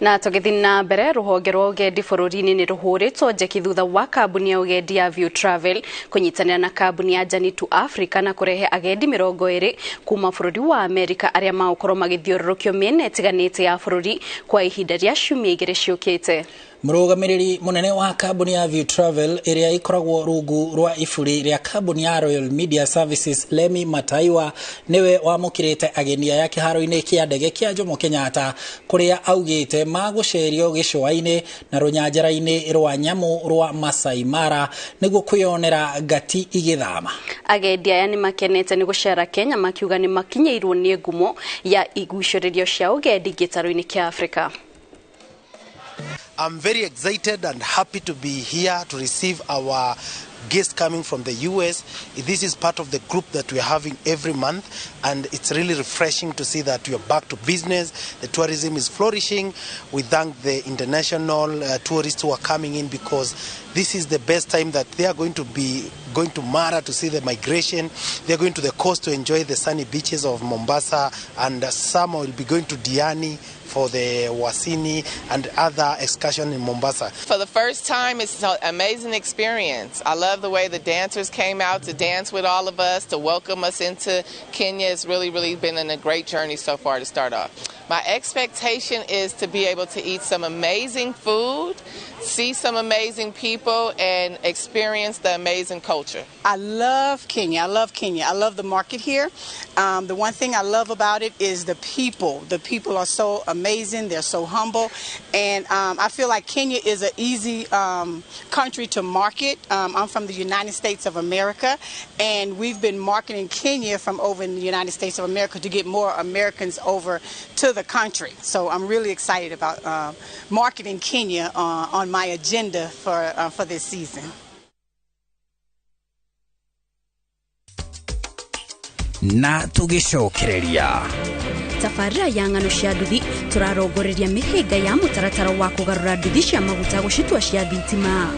Na tũgĩthiĩ na mbere, rũhonge rwa ũgendi bũrũri-inĩ nĩ rũhũrĩtwo njeki thutha wa kambuni ya ũgendi ya View Travel kũnyitanĩra na kambuni ya Journey to Africa na kũrehe agendi 20 kuma bũrũri wa Amerika arĩa magũkorwo magĩthiũrũrũkio mĩena ĩtiganĩte ya bũrũri kwa ihinda rĩa ciumia 2 ciũkĩte. Mũrũgamĩrĩri mũnene wa kambuni ya View Travel ĩrĩa ĩkoragwo rungu rwa iburi rĩa kambuni ya Royal Media Services, Lemmy Mataiwa, nĩwe wamũkĩrĩte ageni aya kĩharo-inĩ kĩa ndege kĩa Jomo Kenyatta kũrĩa augĩte magũcerio gĩcũa-inĩ na rũnyanjara-inĩ rwa nyamũ rwa Masai Mara nĩguo kwĩyonera ngati igĩthama. Agendi aya nĩ makenete nĩ gũcera Kenya makiuga nĩ makinyĩirwo nĩ ngumo ya igucĩrĩrio cia ũgendi gĩtarũ-inĩ kĩa Afrika. I'm very excited and happy to be here to receive our guests coming from the US. This is part of the group that we are having every month, and it's really refreshing to see that we are back to business. The tourism is flourishing. We thank the international tourists who are coming in, because this is the best time that they are going to be going to Mara to see the migration. They are going to the coast to enjoy the sunny beaches of Mombasa, and some will be going to Diani for the Wasini and other excursion in Mombasa. For the first time, it's an amazing experience. I love the way the dancers came out to dance with all of us, to welcome us into Kenya. It's really, really been a great journey so far to start off. My expectation is to be able to eat some amazing food, see some amazing people, and experience the amazing culture. I love Kenya. I love Kenya. I love the market here. The one thing I love about it is the people. The people are so amazing. They're so humble. And I feel like Kenya is an easy country to market. I'm from the United States of America, and we've been marketing Kenya from over in the United States of America to get more Americans over to the country. So I'm really excited about marketing Kenya on my agenda for this season. Na tũgĩcokereria tabarĩra ya ng'ano cia nduthi tũrarongoreria mĩhĩnga ya mũtaratara wa kũgarũra nduthi cia maguta gũcitua cia thitima.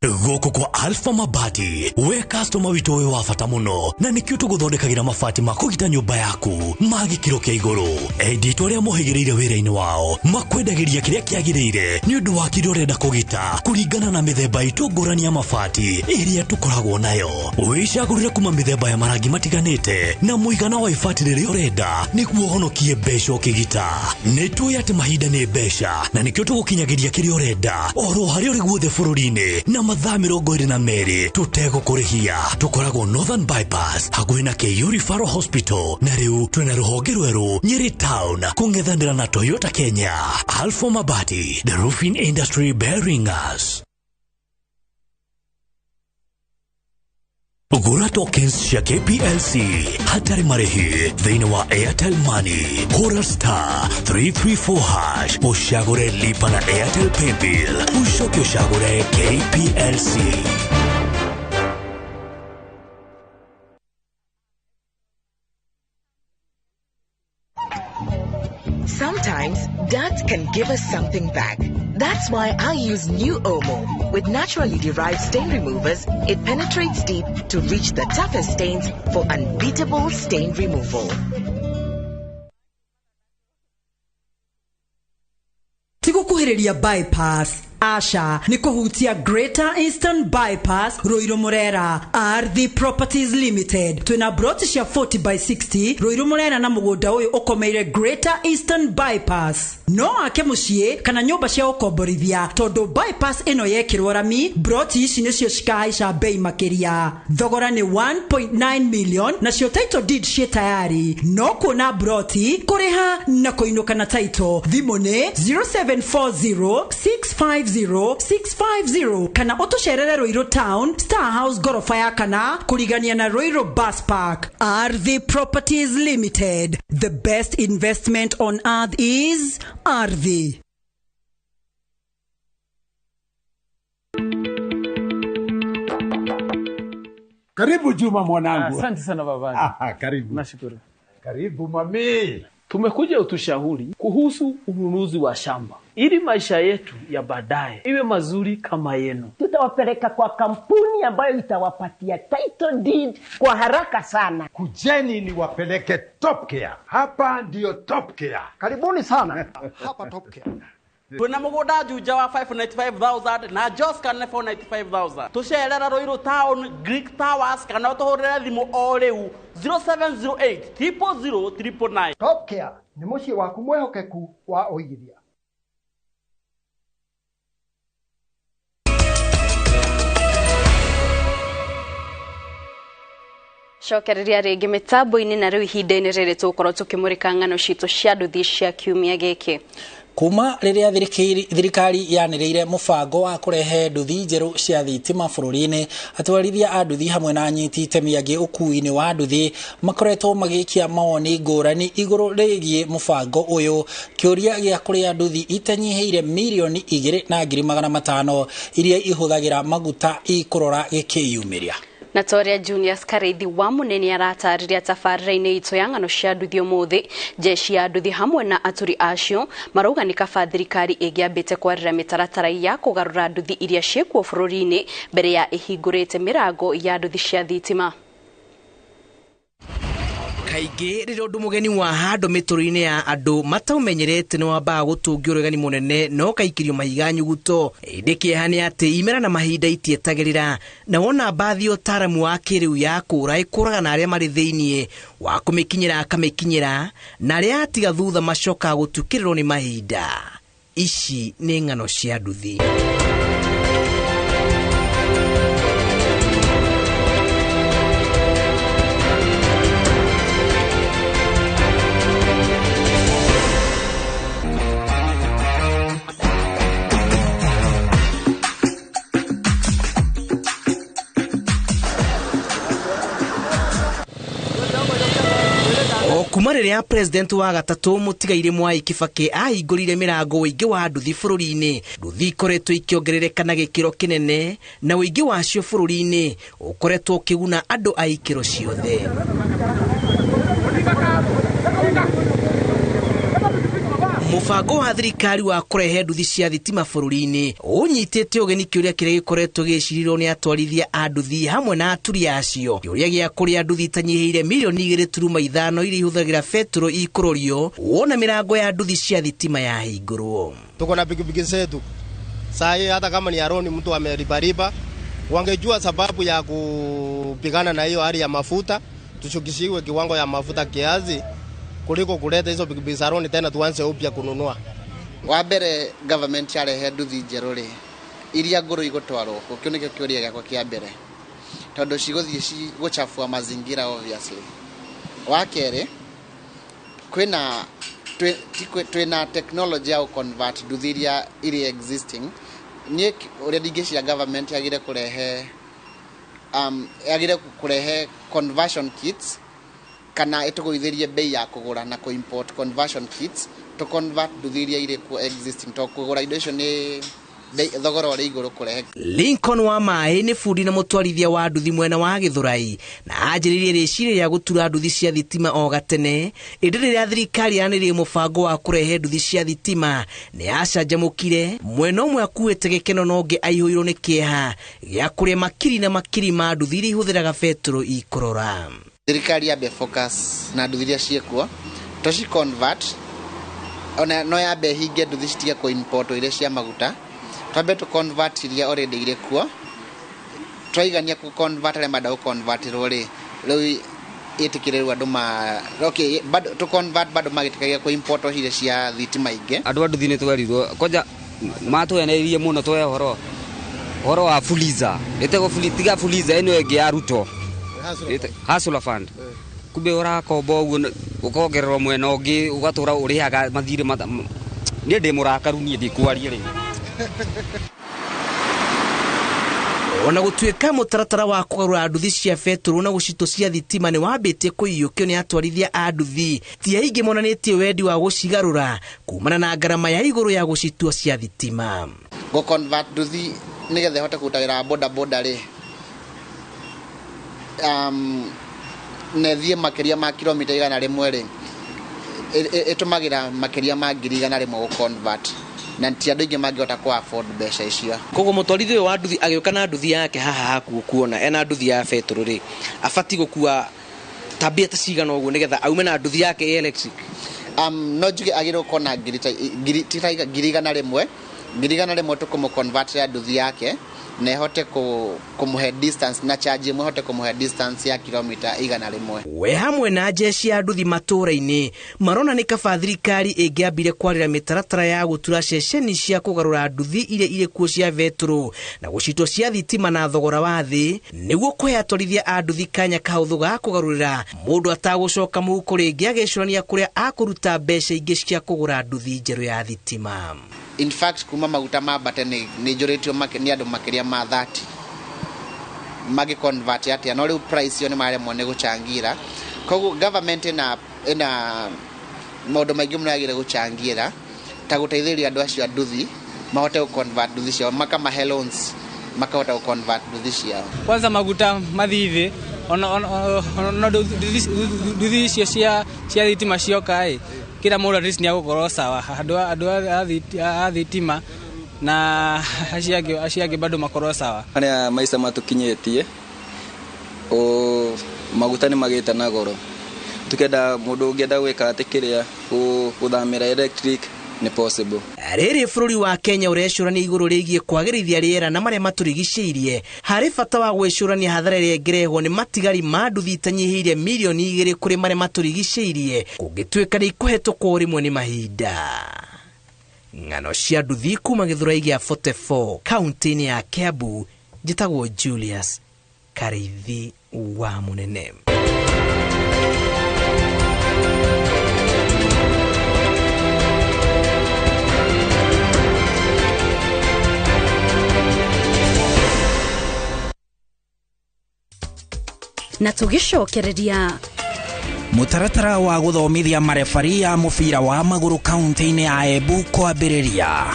Gũkũ kwa Alpha Mabati, we customer witũ wĩ wa bata mũno, na nĩkĩo tũgũthondekagĩra mabati ma kũgita nyũmba yaku ma gĩkĩro kĩa igũrũ. Endia itũ arĩa mohĩgĩrĩire wĩra-inĩ wao makwendagĩria kĩrĩa kĩagĩrĩire nĩ ũndũ wa kĩrĩa ũrenda kũgita kũringana na mĩthemba itũ ngũrani ya mabati ĩrĩa tũkoragwo nayo. Wĩcagũrĩre kuma mĩthemba ya marangi matiganĩte na mũigana wa ibati rĩrĩa ũrenda nĩguo ũhonokie mbeca ũkĩgita. Nĩ tũĩ atĩ mahinda nĩ mbeca na nĩkĩo tũgũkinyagĩria kĩrĩa ũrenda oro harĩa ũrĩ guothe bũrũri-inĩ na mathaa 22 tũtegũkũrĩhia. Tũkoragwo Northern Bypass hakuhĩ na KU Referral Hospital, na rĩu twĩna rũhonge rwerũ Nyeri Town kũng'ethanĩra na Toyota Kenya. Alpha Mabati, the roofing industry bearing us. Gũra tokens cia KPLC hatarĩ marĩhi thĩinĩ wa Airtel Money. Hũra star 334 hash ũcagũre lipa na Airtel Paybill, ũcoke ũcagũre KPLC. Sometimes dirt can give us something back. That's why I use new Omo. With naturally derived stain removers, it penetrates deep to reach the toughest stains for unbeatable stain removal. Tigukuhĩrĩria bypass Asha nĩ kũhutia Greater Eastern Bypass Ruiru Murera. Ardhi Properties Limited twĩna broti cia 40 by 60 Ruiru Murera na mũgũnda ũyũ ũkomeire Greater Eastern Bypass. No ake mũciĩ kana nyũmba cia ũkomborithia tondũ bypass ĩno yekĩrwo rami broti ici nĩcio cikahaica bei makĩria. Thogora nĩ 1.9 million nacio title deed ciĩ tayari. No kuona broti kũrĩha na kũinũka na title. Thimũ nĩ 0740 650 650 kana ũtũcerere Ruiru Town Star House gorofa ya kana kũrigania na Ruiru Bus Park. Ardhi Properties Limited, the best investment on earth is Ardhi. Karibu Juma mwanangu. Asante sana baba. Karibu. Nashukuru. Karibu mami. Tumekuja utushauri kuhusu ununuzi wa shamba ili maisha yetu ya baadaye iwe mazuri kama yenu. Tutawapeleka kwa kampuni ambayo itawapatia title deed kwa haraka sana. Kujeni ni wapeleke Top Care. Hapa ndio Top Care. Karibuni sana. Hapa Top Care. Twina mugunda Juja wa 595,000 na Joska nĩ 495,000. Tucerera Ruiru Town Greek Towers kana utuhurire thimu o riu 0708 000 999. Top Care nĩ mũciĩ waku mwĩhokeku wa ũigithia. Cokereria rĩngĩ mĩtambo-inĩ na rĩu ihinda-inĩ rĩrĩ tũgũkorwo tũkĩmũrĩka ng'ano citũ cia nduthi cia kiumia gĩkĩ. Kuma rĩrĩa thirikari yanĩrĩire mũbango wa kũrehe nduthi njerũ cia thitima bũrũri-inĩ, atwarithia a nduthi hamwe na anyiti itemi angĩ ũkuui-inĩ wa nduthi makoretwo magĩikia mawoni ngũrani igũrũ rĩgiĩ mũbango ũyũ. Kĩũria gĩa kũrĩa nduthi itanyihĩire 2,500,000 iria ihũthagĩra maguta ikũrora gĩkĩyumĩria. Na toria Junius Kareithi wa Munene aratarĩria tabarĩra-inĩ itũ ya ng'ano cia nduthi ũmũthĩ. Jeshi ya nduthi hamwe na aturi acio marauga nĩ kaba thirikari ĩngĩambĩte kwarĩra mĩtaratara ya kũgarũra nduthi iria ciĩkuo bũrũri-inĩ mbere ya ĩhingũrĩte mĩrango ya nduthi cia thitima. Kaingĩ rĩrĩa ũndũ mũgeni wa handũ mĩtũrĩre-inĩ ya andũ mataumenyerete nĩ wambaga gũtũngio ũregani mũnene na ũkaikĩrio mahiga nyuguto. Ĩndĩ kĩeha nĩ atĩ imera na mahinda itietagĩrĩra, na wona mbathi ũtaaramu wa kĩrĩu ya kũra ĩkũraga na arĩa marĩ thĩiniĩ wa kũmĩkinyĩra akamĩkinyĩra, na arĩa atiga thutha macokaga gũtukĩrĩrwo nĩ mahinda. Ici nĩ ng'ano cia nduthi. Kuma rĩrĩa president wa gatatũ mũtigairĩ Mwai Kibaki ahingũrire mĩrango ũingĩ wa nduthi bũrũri-inĩ, nduthi ikoretwo ikĩongerereka na gĩkĩro kĩnene na ũingĩ wacio bũrũri-inĩ ũkoretwo ũkĩguna andũ a ikĩro ciothe. Mũbango wa thirikari wa kũrehe nduthi cia thitima bũrũri-inĩ ũnyitĩte ũgeni kĩũria kĩrĩa gĩkoretwo gĩcirirwo nĩ atwarithia a nduthi hamwe na aturi acio, kĩũria gĩa kũrĩa nduthi itanyihĩire milioni 2.5 iria ihũthagĩra betũrũ ikũrũrio wona mĩrango ya nduthi cia thitima yahingũrwo. Tuko na pikipiki zetu saa hii, hata kama ni aroni mtu ameribariba, wangejua sababu ya kupigana na hiyo hali ya mafuta, tushukishiwe kiwango ya mafuta kiasi kuliko kuleta hizo pikipiki za roni tena tuanze upya kununua. Wa mbere government yarehe nduthi njerũ rĩ, iria ngũrũ igũtwarwo kũ? Kĩu nĩkĩo kĩũria gĩakwa kĩa mbere, tondũ cigũthiĩ gũchafua mazingira obviously. Wa kerĩ, kwĩna twĩna technology ya convert nduthi iria irĩ existing. Niĩ ũrĩa ndingĩciria government yagĩrĩire kũrehe yagĩrĩire kũrehe conversion kits kana ĩtũgũithĩrie bei ya kũgũra na kũ-import conversion kits to convert nduthi iria irĩ kuo existing, to kũgũra indo icio nĩ thogora ũrĩ igũrũ kũrehe. Lincoln wa Maĩ nĩ bundi na mũtwarithia wa nduthi mwena wa Gĩthũrai na anjĩrĩirie rĩciria rĩa gũtura nduthi cia thitima o gatene, ĩndĩ rĩrĩa thirikari yanĩrĩire mũbango wa kũrehe nduthi cia thitima nĩ yacanjamũkire, mwena ũmwe akuĩte gĩkeno na ũngĩ aihũirwo nĩ kĩeha gĩa kũrĩa makiri na makiri ma nduthi iria ihũthĩraga betũrũ ikũrora. Thirikari yambe focus na nduthi iria ciĩkuo to ci convert, ona no yambe hinge nduthi citige kũ import iria cia maguta, twambe tũ convert iria already irĩ kuo, twaigania kũ convert arĩa marenda gũ convertirwo rĩ, rĩu ĩtĩkĩre rĩu andũ ma okay bado tũ convert bado magĩtĩkagia kũ import iria cia thitima ingĩ. Andũ a nduthi nĩ twerirwo kwanja matwenereirie mũno twe ũhoro ũhoro wa Fuliza ĩtagwo tiga Fuliza ĩno ĩngĩ ya Ruto Hustler Fund, kumbe ũrakomba ũguo ũkongererwo mwena ũngĩ ũgatũra ũrĩhaga mathirĩ. Niĩ ndĩ mũrakaru, niĩ ndikwaria rĩu. Ona gũtuĩka mũtaratara wa kũgarũra nduthi cia betũrũ na gũcitwo cia thitima nĩ wambĩtie kũiyũkio nĩ atwarithia a nduthi, ti aingĩ monanĩtie wendi wa gũcigarũra kumana na ngarama ya igũrũ ya gũcitua cia thitima. Gũ convert nduthi nĩgetha ĩhote kũruta wĩra wa boda boda rĩ, na ĩthiĩ makĩria ma kilomita 100 rĩ, ĩtũmagĩra makĩria ma 100,000 gũ convert, na ti andũ aingĩ mangĩhota kũ afford mbeca icio. Koguo mũtwarithia ũyũ wa nduthi agĩũka na nduthi yake haha haku kuona ena nduthi ya betũrũ rĩ, abatiĩ gũkua ta mbia ta cigana ũguo nĩgetha aume na nduthi yake ĩ electric? No njuge agĩrĩirwo gũkorwo na 100,000 100,000 tũkũmũ convert ya nduthi yake na ĩhote kũmũhe distance na charge ĩmwe ĩhote kũmũhe distance ya kilomita 100. We hamwe na jeshi ya nduthi matũũra-inĩ marona nĩ kaba thirikari ĩngĩambire kwarĩra mĩtaratara ya gũtura ceceni cia kũgarũra nduthi iria irĩ kuo cia betũrũ na gũcitwo cia thitima na thogora wa thĩ nĩguo kũhe atwarithia a nduthi kanya kahũthũ ga kũgarũrĩra mũndũ atagũcoka mũhuko rĩngĩ agĩcũrania kũrĩa akũruta mbeca ingĩ cia kũgũra nduthi njerũ ya thitima. In fact kuma maguta mambate nĩ njũrĩtio nĩ andũ makĩria ma 30 magi convert atia, no rĩu price yo nĩ maremwo nĩ gũchangira. Koguo government ĩna maũndũ maingĩ mũno yagĩrĩire gũchangira ta gũteithĩrĩria andũ acio a nduthi mahote gũ convert nduthi ciao, makamahe loans makahota gũ convert nduthi ciao. Kwanza maguta mathiĩ thĩ, ona nduthi icio cia thitima cioka ĩ, kila mũndũ at least nĩ agũkorwo sawa, andũ a thitima na acio angĩ bado makorwo sawa. Harĩa maica matũkinyĩtie, maguta nĩ magĩte na goro, tukenda mũndũ ũngĩenda gwĩka atĩ kĩrĩa gũthamĩra electric nĩ possible. Rĩrĩ bũrũri wa Kenya ũrecũrania igũrũ rĩgiĩ kwagĩrithia rĩera na marĩa matũrigicĩirie, harĩ bata wa gwĩcũrania hathara ĩrĩa ĩngĩrehwo nĩ matigari ma nduthi itanyihĩire milioni 2 kũrĩ marĩa matũrigicĩirie kũngĩtuĩka nĩ ikũhetũkwo rĩmwe nĩ mahinda. Ng'ano cia nduthi kuma Gĩthũrai gĩa 44 kaunti-inĩ ya Kiambu, njĩtagwo Julius Kariithi wa Mũnene. Na tũgĩcokereria mũtaratara wa gũthomithia marebari ya mũbira wa magũrũ kaunti-inĩ ya Embu kwambĩrĩria.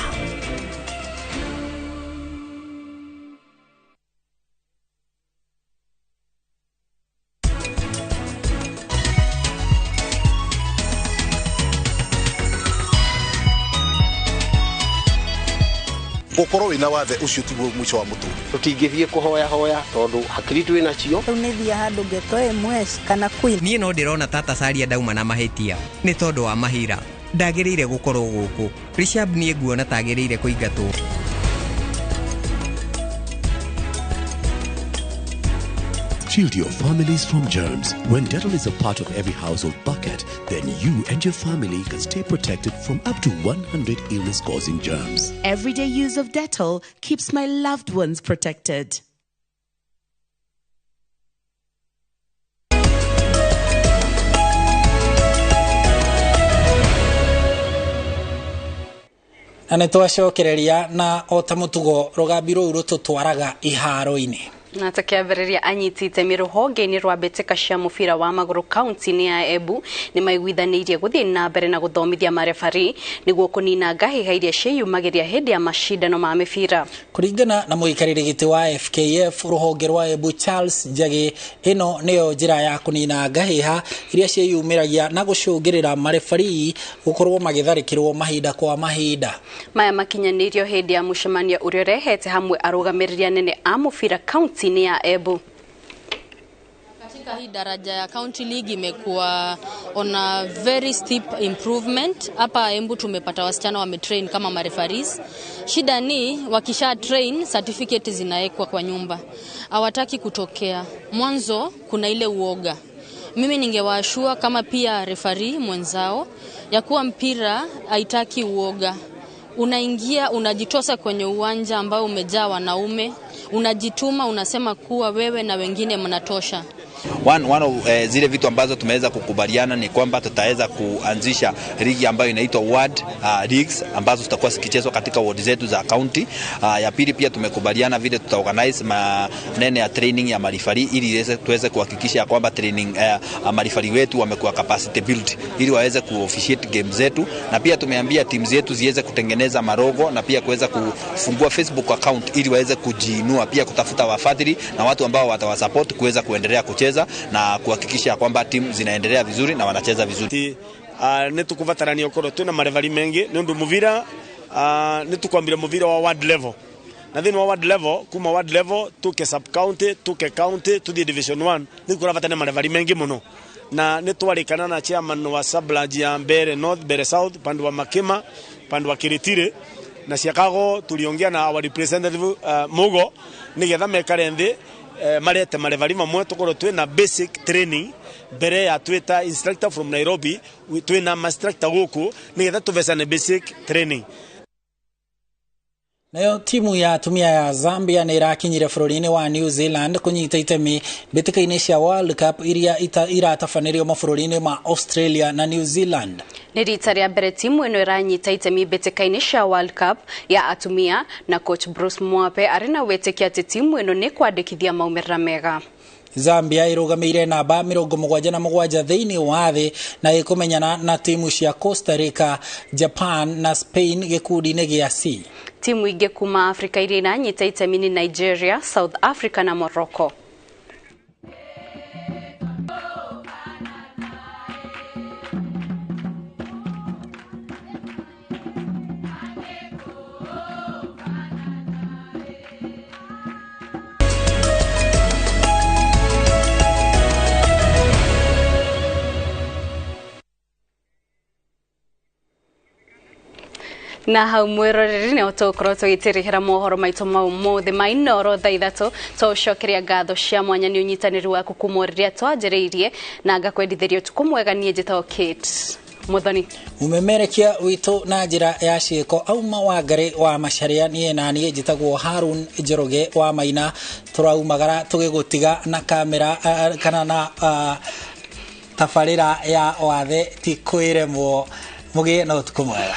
Gukorwo wina wathe ucio tiguo mwisho wa muturire. Tutingithie kuhoya hoya tondu hakiri twi nacio. Riu ni thia handu ngetwo MS kana queen. Nie no ndirona tata Saria ndauma na mahitia ni tondu wa mahira ndagiriire gukorwo guku. Rishab nie nguona tagiriire kuingatwo. Shield your families from germs. When Dettol is a part of every household bucket, then you and your family can stay protected from up to 100 illness-causing germs. Everyday use of Dettol keeps my loved ones protected. Na nĩ twacokereria na o ta mũtugo rũgambi rũu rũtũtwaraga iharo-inĩ. Na tukiambĩrĩria anyiti itemi rũhonge-inĩ rwa mbĩtĩka cia mũbira wa magũrũ kaunti-inĩ ya Embu nĩ maiguithanĩirie gũthiĩ na mbere na gũthomithia marebari nĩguo kũnina ngahĩha iria ciĩyumagĩria hĩndĩ ya macindano ma mĩbira. Kũringana na mũikarĩri gĩtĩ wa FKF rũhonge rwa Embu Charles Njagi, ĩno nĩyo njĩra ya kũnina ngahĩha iria ciĩyumĩragia na gũcũngĩrĩra marebari gũkorwo magĩtharĩkĩrwo mahinda kwa mahinda. Maya makinyanĩirio hĩndĩ ya mũcemanio ũrĩa ũrehete hamwe arũgamĩrĩri anene a mũbira kaunti ya Embu. Katika hii daraja ya County League imekuwa on a very steep improvement. Hapa Embu tumepata wasichana wametrain kama mareferees. Shida ni wakisha train certificate zinaekwa kwa nyumba. Hawataki kutokea. Mwanzo kuna ile uoga. Mimi ningewaashua kama pia referee mwenzao ya kuwa mpira haitaki uoga. Unaingia unajitosa kwenye uwanja ambao umejaa wanaume, unajituma, unasema kuwa wewe na wengine mnatosha. One of zile vitu ambazo tumeweza kukubaliana ni kwamba tutaweza kuanzisha ligi ambayo inaitwa ward leagues ambazo zitakuwa zikichezwa katika ward zetu za county. Ya pili pia tumekubaliana vile tutaorganize manene ya training ya marifari ili tuweze kuhakikisha kwamba training marifari wetu wamekuwa capacity build ili waweze kuofficiate game zetu, na pia tumeambia team zetu ziweze kutengeneza marogo na pia kuweza kufungua Facebook account ili waweze kujiinua, pia kutafuta wafadhili na watu ambao watawasupport kuweza kuendelea kucheza na kuhakikisha kwamba timu zinaendelea vizuri na wanacheza vizuri. Nĩ tũkũbatarania ũkorwo twĩna marevari mengi nĩ ũndũ mũbira nĩ tũkwambire mũbira wa ward level, na thĩinĩ wa ward level, kuma ward level tũke sub county, tũke county, tũthiĩ division 1 nĩ kũrabatania marevari mengi mũno, na nĩ twarĩkana na chairman wa sub branch ya Mbere North, Mbere South, pande wa Makema, pande wa Kiritiri na Chicago, tuliongea na our representative Mugo nĩgetha mekare nthĩ marete marevari mamwe tukorwo twina basic training mbere ya twita instructor from Nairobi, twina instructor guku nigetha tuvecane basic training. Nayo timu ya atumia ya Zambia nĩ ĩrakinyire bũrũri-inĩ wa New Zealand kũnyita itemi mbĩtĩka-inĩ cia World Cup iria iratabanĩrio mabũrũri-inĩ ma Australia na New Zealand. Nĩ rita rĩa mbere timu ĩno ĩranyita itemi mbĩtĩka-inĩ cia World Cup ya atumia, na coach Bruce Mwape arĩ na wĩtĩkio atĩ timu ĩno nĩ kwandĩkithia maumĩrĩra mega. Zambia ĩrũgamĩire namba 77 thĩinĩ wa thĩ na ĩkũmenyana na timu cia Costa Rica, Japan na Spain gĩkundi-inĩ gĩa C. Timu ingĩ kuma Afrika iria iranyita itemi ni Nigeria, South Africa na Morocco. Na hau mwiroreri nĩ tũgũkorwo tũgĩtĩrĩhĩra mohoro maitũ ma ũmũthĩ ma Inooro thaa 3. Tũcokeria ngatho cia mwanya nĩ ũnyitanĩri waku kuma rĩrĩa twanjĩrĩirie, na ngakwendithĩria ũtukũ mwega. Niĩ njĩtagwo Kate Muthoni. Mũmemerekia witũ na njĩra ya ciĩko auma Wangari wa Macharia, niĩ na niĩ njĩtagwo Harun Njoroge wa Maina. Tũraumagara tũgĩgũtiga na kamera kana na tabarĩra ya wathe ti kwĩremwo. Mũgĩe na ũtukũ mwega.